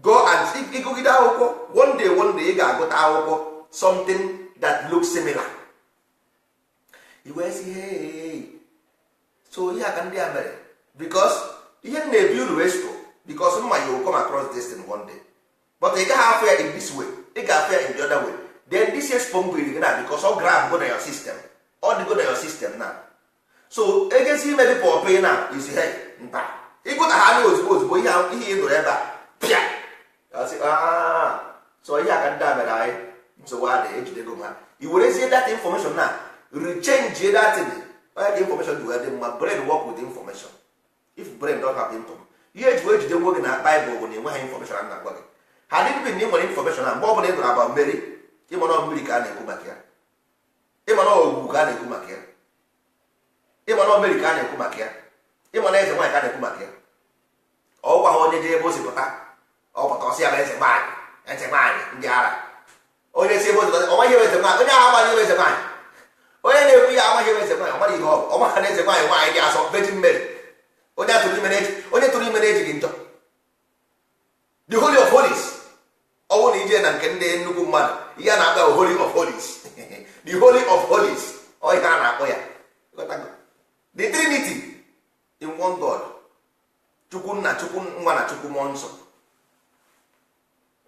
Go and ịgụgide akwụkwọ. One day, one day, ị ga-agụta akwụkwọ something that looks similar. I wee sị, "Hey, so ihe a ka ndị a mere." Because ihe m na-ebi uru expo, because mma, you will come across this thing one day, but ị gaghị afụ ya in this way, ị ga-afụ ya in the other way. Then this expo m biri gị na, because ọ grab go na your system, ọ dịgo na your system na. So egezi ime dị pọpị na isi, hey, mba, ịgụta ha anya ozugbo ozugbo, ihe ihe ị nụrụ ebe a pịa. Asị, "Ah, so ihe a ka ndị a mere anyị." Nsogbu adịghị, ejidego m ha. I werezie that information na rechange that thing. Onye ka information ji wee dị mma? Brain work with information. If brain don't have information, ihe eji wee jide nwa gị na Bible bụ na enweghị information a na-agwa gị. Ha dịbị na ị nwere information a, mgbe ọ bụla ị nụrụ about Mary, ịmana mmiri ka a na-ekwu maka ya, ịmana ogwugwu ka a na-ekwu maka ya, ịmana mmiri ka a na-ekwu maka ya, ịmana eze nwaanyị ka a na-ekwu maka ya. Ọgwa ha onye jee ebe o si pụta, ọ pụta ọsị ya bụ eze nwaanyị, eze nwaanyị ndị ara. Onye si ebe o si pụta, ọ maghị ebe eze nwaanyị, onye ahụ amaghị ebe eze nwaanyị, onye na-ekwu ya amaghị ebe eze nwaanyị, ọ mara ihe ọ bụ, ọ maghị na eze nwaanyị, nwaanyị dị asọ, Virgin Mary, onye atụrụ ime na-eji, onye tụrụ ime na-ejighị njọ, the holy of holies. Ọwụ na ije na nke ndị nnukwu mmadụ, ihe a na-akpọ ya holy of holies, the holy of holies, ọ ihe a na-akpọ ya. The Trinity in one God, Chukwu Nna, Chukwu Nwa na Chukwu Mmụọ Nsọ.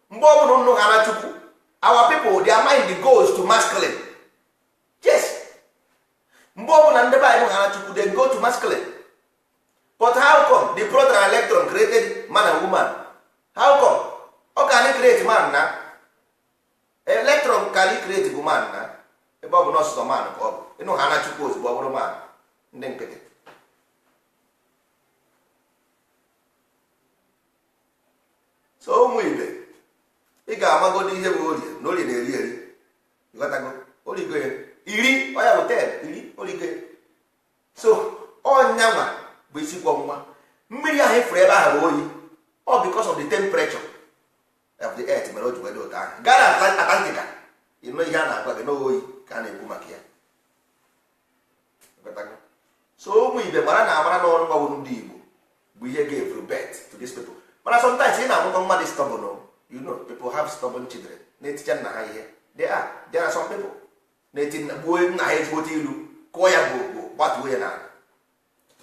Mgbe ọ bụla nnụ ha na Chukwu, our people, their mind goes to masculine. Yes, mgbe ọ bụla ndị be anyị ha na Chukwu, they go to masculine. But how come the proton and electron created man and woman? How come ọ ka anyị create man na electron ka anyị create bụ man, na ebe ọ bụ na ọsụsọ man ka ọ bụ ịnụ ha na Chukwu, ozugbo ọ bụrụ man ndị nkịtị. So ụmụ ibe, ị ga-amagodo ihe bụ orie na orie na-eri eri. Ịghọtago? Origo ya iri, ọya bụ 10 iri origo ya. So ọnyanwa bụ isi kwọ nwa mmiri ahụ ifuru ebe ahụ bụ oyi. Ọ because of the temperature of the earth mere o ji wee dị otu ahụ. Gaa na Atlantika, ịnụ ihe a na-agwa gị n'oyi ka a na-ekwu maka ya. Ịghọtago? So ụmụ ibe, mara na amara n'ọrụ nwa ndị Igbo bụ ihe gave birth to these people. Mana sometimes ị na-amụkọ mmadụ stubborn o. You know, people have stubborn children na-eticha nna ha ihe. There are some people na-eti nna, gbuo nna ha ezigbote ilu, kụọ ya gbogbo, gbatuo ya n'ala.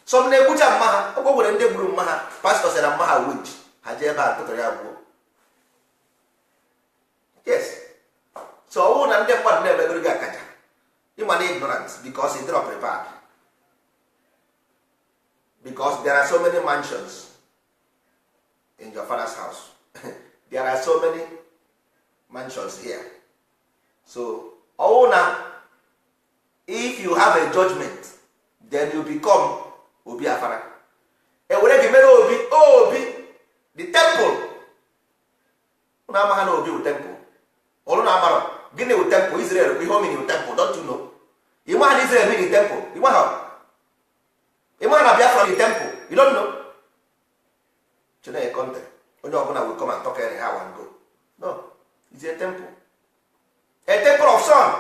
Some na-egbucha mma ha. Ọgwọ nwere ndị gburu mma ha. Pastọ sị na mma ha winch ha jee ebe a tụtụrụ ya gbuo. Yes, so ọ bụrụ na ndị mmadụ na-emegoro gị akaja, ịma na ignorance, because ị dịrọ prepared, because there are so many mansions in your father's house. There are so many mansions here. So ọwụ na if you have a judgment, then you become obi afara, ewere gị mere obi obi the temple. Ụnụ ama ha na obi wụ temple? Ụnụ na amarọ gịnị wụ temple? Israel bụ ihe o mean temple, don't you know? Ịma ha na Israel mean temple? Ịma ha? Ịma na Biafra mean temple? You don't know? Chineke country, onye ọbụla will come and talk anyhow and go. No, it's a temple, a temple of sun.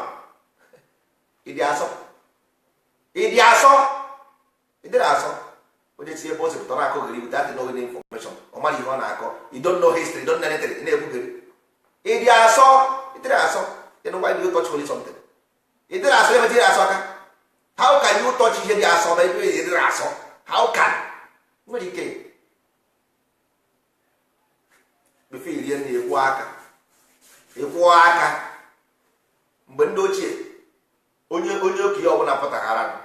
Ịdị asọ, ịdị asọ, ịdịrị asọ. Onye si ebe o si pụtara akọghịrị without knowing information, ọ mara ihe ọ na-akọ. You don't know history, you don't know anything, ị na-ekwughịrị. Ịdị asọ, ịdịrị asọ. You know why do you touch holy something? Ịdịrị asọ, ebe ịdịrị asọ aka. How can you touch ihe dị asọ ma ebe ịdịrị asọ? How can? Nwere ike before irie nri, ịkwụ aka, ịkwụọ aka. Mgbe ndị ochie, onye okenye ọbụla pụtaghara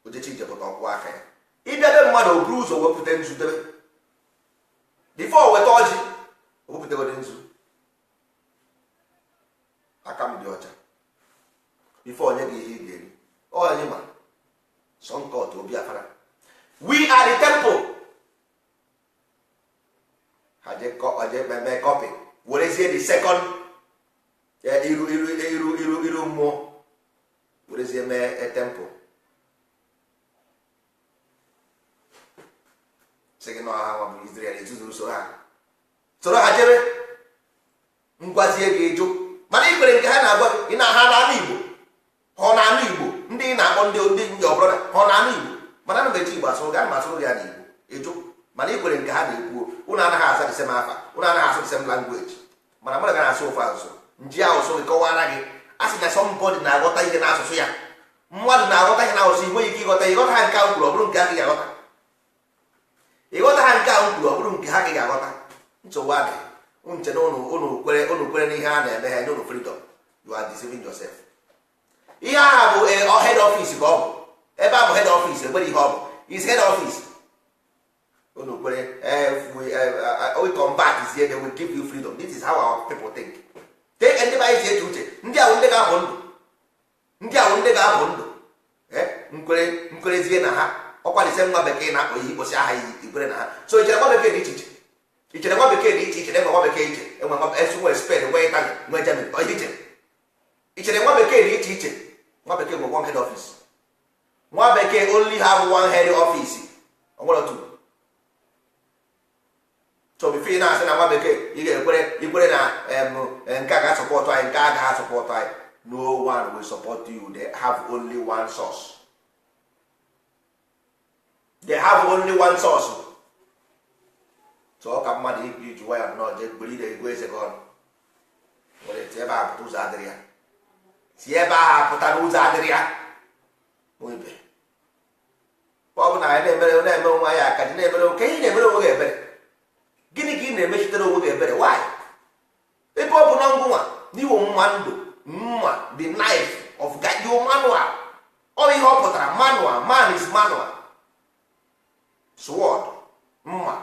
ojechi ijepụta ọkwụ aka ya, ịbịa be mmadụ, o buru ụzọ wepụta nzu debe before weta ọjị, o wepụtagodi nzu. Aka m dị ọcha before onye gị ihe ị ga-eri. Ọ anyị ma sọnkọt obi afara. We are the temple. Ha je mee copy, werezie the second iru iru iru iru iru mmụọ, werezie mee temple, sị gị na ọha nwa bụ Israel etuzuru, soro ha, soro ha jebe. Ngwazie gị ịjụ, mana ikwere nke ha na-agwa gị. Ị na ha na-anụ Igbo, ha ọ na-anụ Igbo? Ndị ị na-akpọ ndị ọbụla, ha ọ na-anụ Igbo? Mana ana m eji Igbo asụrụ gị, ana m asụrụ ya n'Igbo, ịjụ. Mana ikwere nke ha na-ekwuo. Unu anaghị asa the same afa, unu anaghị asụ the same language, mana mmadụ ga na-asụ ofu asụsụ nji asụsụ gị kọwara gị. A sị na somebody na-aghọta ihe n'asụsụ ya. Mmadụ na-aghọta ihe n'asụsụ, ị nweghị ike ịghọta. Ịghọta ha nke ahụ kwuru, ọ bụrụ nke ha gị ga-aghọta. Ịghọta ha nke ahụ kwuru, ọ bụrụ nke ha gị ga-aghọta. Nsogbu adịghị. Nche na unu kwere, unu kwere n'ihe a na-eme ha nye unu freedom. You are deceiving yourself. Ihe aha bụ head office ka ọ bụ. Ebe a bụ head office, enwere ihe ọ bụ is head office. Unu kwere, we combat is here, they will give you freedom. This is how our people think. Take ndị be anyị si eche uche. Ndị ahụ ndị ga-apụ ndụ, ndị ahụ ndị ga-apụ ndụ. Nkwere nkwerezie na ha ọkwalise nwa bekee na-akpọ ihe ikposi aha iyi ikwere na ha. So ichere nwa bekee dị iche iche. Ichere nwa bekee dị iche, ichere nwe nwa bekee iche, enwe nwa Spain, nwe Italy, nwe Germany, ọ iche. Ichere nwa bekee dị iche iche. Nwa bekee nwe one head office. Nwa bekee only have one head office. Ọ nwere otu. So before ị na-asị na nwa bekee ị ga-ekwere ikwere na nke a ga-asọpọtụ anyị, nke a ga-asọpọtụ anyị, no one will support you. They have only one source. They have only one source. So ọ ka mmadụ iji waya nnọọ jee gbere ire ego eze gị ọnụ were si ebe a pụta ụzọ adịrị ya, si ebe ahụ apụta n'ụzọ adịrị ya. Ibe ọ bụ na anyị na-emere na-eme onwe anyị akaji, na-emere oke ihe, na-emere onwe gị ebere. Gịnị ka ị na-emechitere onwe gị ebere? Why? Ebe ọ bụ na ngụnwa n'iwo mma ndụ mma, the knife of God, your manual. Ọ bụ ihe ọ pụtara, manual. Man is manual, sword, mma.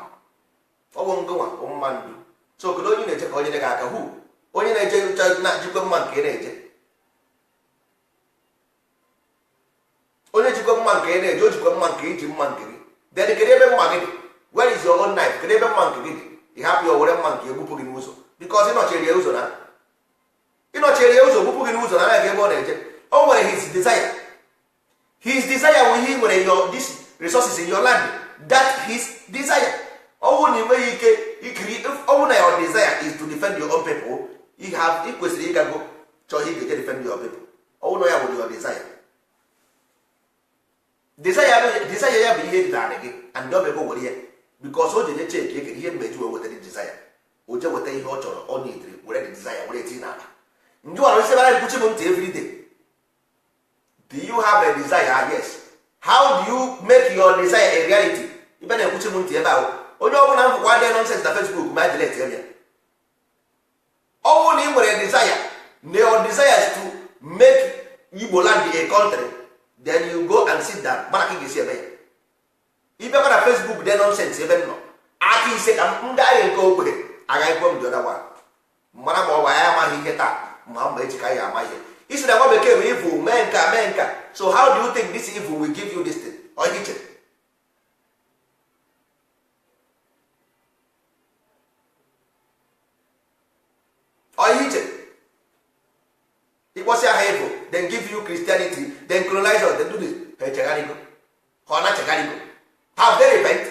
Ọ bụ ngụnwa bụ mma ndụ. So kedu onye na-eche ka onye gị aka? Hu onye na-eje na jikwa mma nke na-eje, onye jikwa mma nke na-eje, o jikwa mma nke iji mma nke gị. Then kedu ebe mma gị dị? Where is your own knife? Kedu ebe mma nke gị dị? Ị hapụ ya, were mma nke egbupụ gị n'ụzọ, because ịnọchiri ya ụzọ, na ịnọchiri ya ụzọ, gbupụ gị n'ụzọ na anaghị ebe ọ na-eje. O nwere his desire. His desire bụ ihe ị nwere, your this resources in your land. That his desire. Ọ bụrụ na ị nweghị ike ikiri, ọ bụrụ na your desire is to defend your own people, you have, ị kwesịrị ịgago chọọ ihe ị ga-eje defend your people. Ọ bụrụ na ya bụ your desire, desire ya bụ ihe dị narị gị, and ọ bịago were ya, because o jeje check ekere ihe mmeji wee weta the desire. O je weta ihe ọ chọrọ, ọ nidiri, were the desire were etinye n'akpa. Ndị ọrụ isi bara nkwuchi m ntị every day. Do you have a desire? Yes. How do you make your desire a reality? Ibe na-ekwuchi m ntị ebe ahụ, onye ọbụla m fụkwa dị nonsense na Facebook, ma delete ya. Ọ bụrụ na ị nwere desire, na your desire is to make Igbo land a country, then you go and sit down, mara ka ị ga-esi eme ya. Ịbịakwa na Facebook dị nonsense ebe m nọ, aka ise ka m ndị agha nke okpere agaghịkwa m dị ọda gwara mara ma ọ bụ anyị amaghị ihe taa, ma mma echi ka anyị ama ihe. Isi na nwa bekee bụ evil, mee nka, mee nka. So how do you think this evil will give you this thing? Ọ ihe iche, ọ ihe iche. Ịkpọsị aha evil, then give you Christianity, then colonize us, then do this. Ha echegharịgo? Ha ọ na-chegharịgo? Have they repent?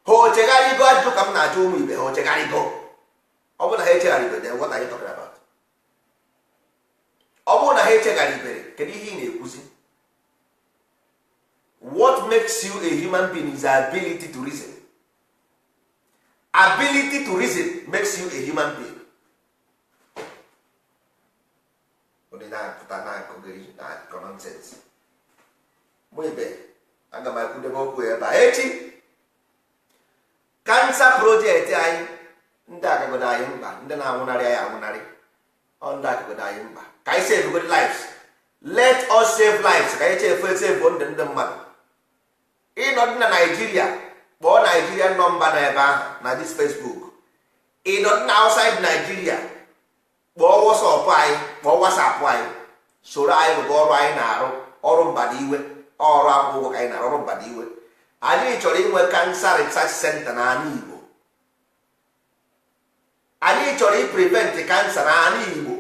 Ha o chegharịgo? Ajụjụ ka m na-ajụ ụmụ ibe. Ha o chegharịgo? Ọ bụrụ na ha echegharịgo, then what are you talking about? Ọ bụrụ na ha echegharịbere, kedu ihe ị na-ekwuzi? What makes you a human being is ability to reason. Ability to reason makes you a human being. Onye na-apụta na-akụgịrị na-akọ nonsense. Mụ ibe, aga m ekwudebe okwu ebe a echi. Cancer project anyị, ndị akagodo anyị mkpa, ndị na-anwụnarị anyị anwụnarị, ọ ndị akagodo anyị mkpa. Ka anyị save good lives. Let us save lives. Ka anyị chefu, save ndụ ndị mmadụ. Ịnọdụ na Naijiria, kpọọ Naijiria number nọ ebe ahụ na this Facebook. Ịnọdụ na outside Naijiria, kpọọ WhatsApp anyị, kpọọ WhatsApp anyị, soro anyị rụba ọrụ anyị na-arụ, ọrụ mbadiwe, ọrụ akwụkwọ ụgwọ ka anyị na-arụ, ọrụ mbadiwe. Anyị chọrọ inwe cancer research center n'ala Igbo. Anyị chọrọ iprevent cancer n'ala Igbo.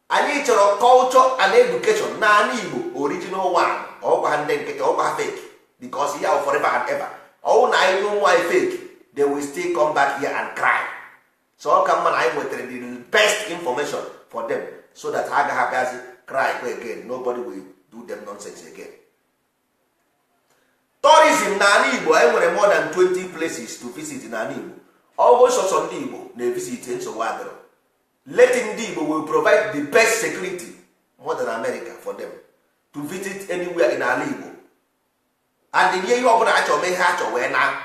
Anyị chọrọ culture and education n'ala Igbo, original one. Ọkwa ha ndị nkịtị, ọkwa ha fake, because ya forever and ever. Ọwụ na anyị ụmụ anyị fake, they will still come back here and cry. So ọ ka mma na anyị nwetara the best information for them, so that ha agaghị abịazi cry again. Nobody will do them nonsense again. Tourism n'ala Igbo, anyị nwere more than 20 places to visit n'ala Igbo. Ọgwụ sọsọ ndị Igbo na-evisit, nsogbu adịrọ. Letting ndị Igbo will provide the best security more than America for them to visit anywhere in ala Igbo, and nye ihe ọbụla achọ, mee ihe achọ wee na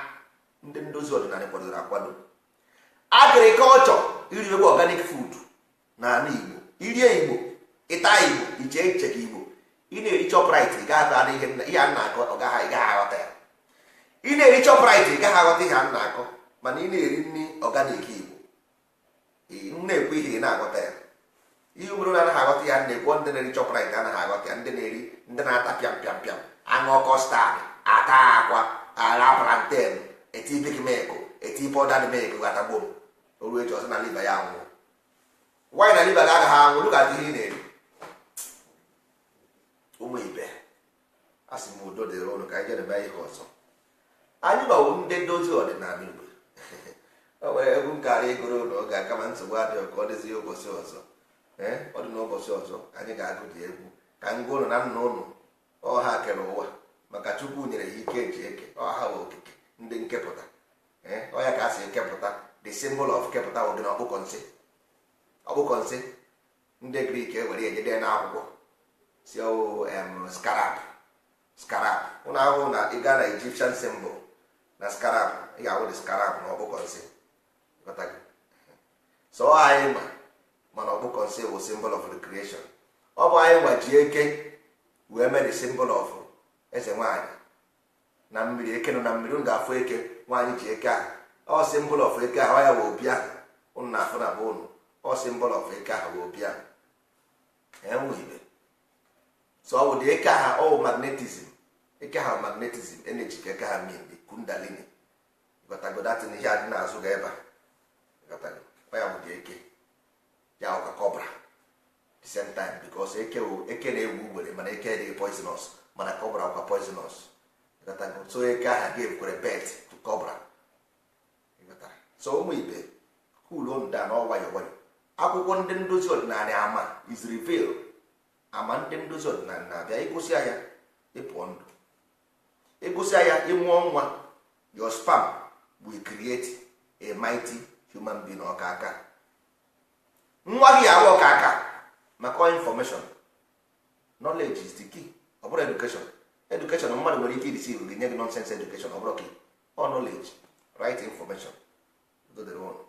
ndị ndozi ọdịnala kwadoro akwado. Agriculture, iri organic food n'ala Igbo, irie Igbo, ịta Igbo, iche iche ka Igbo. Ị na-eri Shoprite, ị gaghị aghọta ihe a na-akọ. Ọ gaghị, ị gaghị aghọta ya. Ị na-eri Shoprite, ị gaghị aghọta ihe a na-akọ. Mana ị na-eri nri organic Igbo, m na-ekwu ihe, ị na-aghọta ya. Ihe bụrụ na anaghị aghọta ya na-ekwu, ndị na-eri Shoprite anaghị aghọta ya. Ndị na-eri, ndị na-ata pịam pịam pịam, aṅụ custard, ata akwa, ara plantain, Eti big milk, eti powdered milk, atagbo m oru echi. Ọsọ na liver ya anwụọ. Why na liver ga-agaghị anwụ? Look at ihe ị na-eri. Ụmụ ibe, a sị m udo dịrị ụnụ. Ka anyị jedebe ihe ọzọ. Anyị gbawo ndị ndozi ọdịnala Igbo. O nwere egwu nkarị ịgụrụ ụlọ oge aka, ma nsogbu adịghị, ka ọ dịzie ụbọchị ọzọ. Ee, ọ dị n'ụbọchị ọzọ anyị ga-agụ dị egwu ka ngwa ụnụ na nna ụnụ ọha kere ụwa, maka Chukwu nyere ha ike eji eke ọha bụ okike ndị nkepụta. Ee, ọ ya ka a sị ekepụta. The symbol of kepụta bụ gị na ọkpụkọ nsị, ọkpụkọ nsị. Ndị Grik ewere ejede n'akwụkwọ si ọwụ scarab. Scarab, ụnụ ahụ na ị gaa na Egyptian symbol na scarab, ị ga-ahụ the scarab na ọkpụkọ nsị. So anyị ma mana ọkpụkọ nsị bụ symbol of recreation. Ọ bụ anyị nwa ji eke wee mee the symbol of eze nwanyị na mmiri. Eke nọ na mmiri, unu ga-afụ eke nwaanyị ji eke ahụ. Ọ symbol of eke ahụ, ọ ya bụ opi ahụ unu na-afụ na be unu. Ọ symbol of eke ahụ bụ opi ahụ enwe ibe. So ọ bụ dị eke ahụ, ọ bụ magnetism. Eke ahụ magnetism energy ka eke ha mean, the kundalini. Ịghọtago datin? Ihe adị n'azụ ga ebe a, ịghọtago? Ọ ya bụ dị eke ya ọka cobra the same time, because eke bụ eke na-egwu ugbere, mana eke adịghị poisonous, mana cobra bụkwa poisonous. Ịghọtago? So eke ahụ gave kwere birth to cobra. Ịghọtara? So ụmụ ibe, cool down. Ọ nwayọ nwayọ. Akwụkwọ ndị ndozi ọdịnala, ama is reveal. Ama ndị ndozi ọdịnala na-abịa ịgụsịa ya, ịpụọ ndụ. Ịgụsịa ya, ịmụọ nwa, your sperm will create a mighty human being. Ọka aka nwa gị ahụ ọka aka, maka all information, knowledge is the key. Ọ bụrụ education, education mmadụ nwere ike ireceive gị, nye gị nonsense education. Ọ bụrụ key, all knowledge, right information. Udo dịrị ụnụ.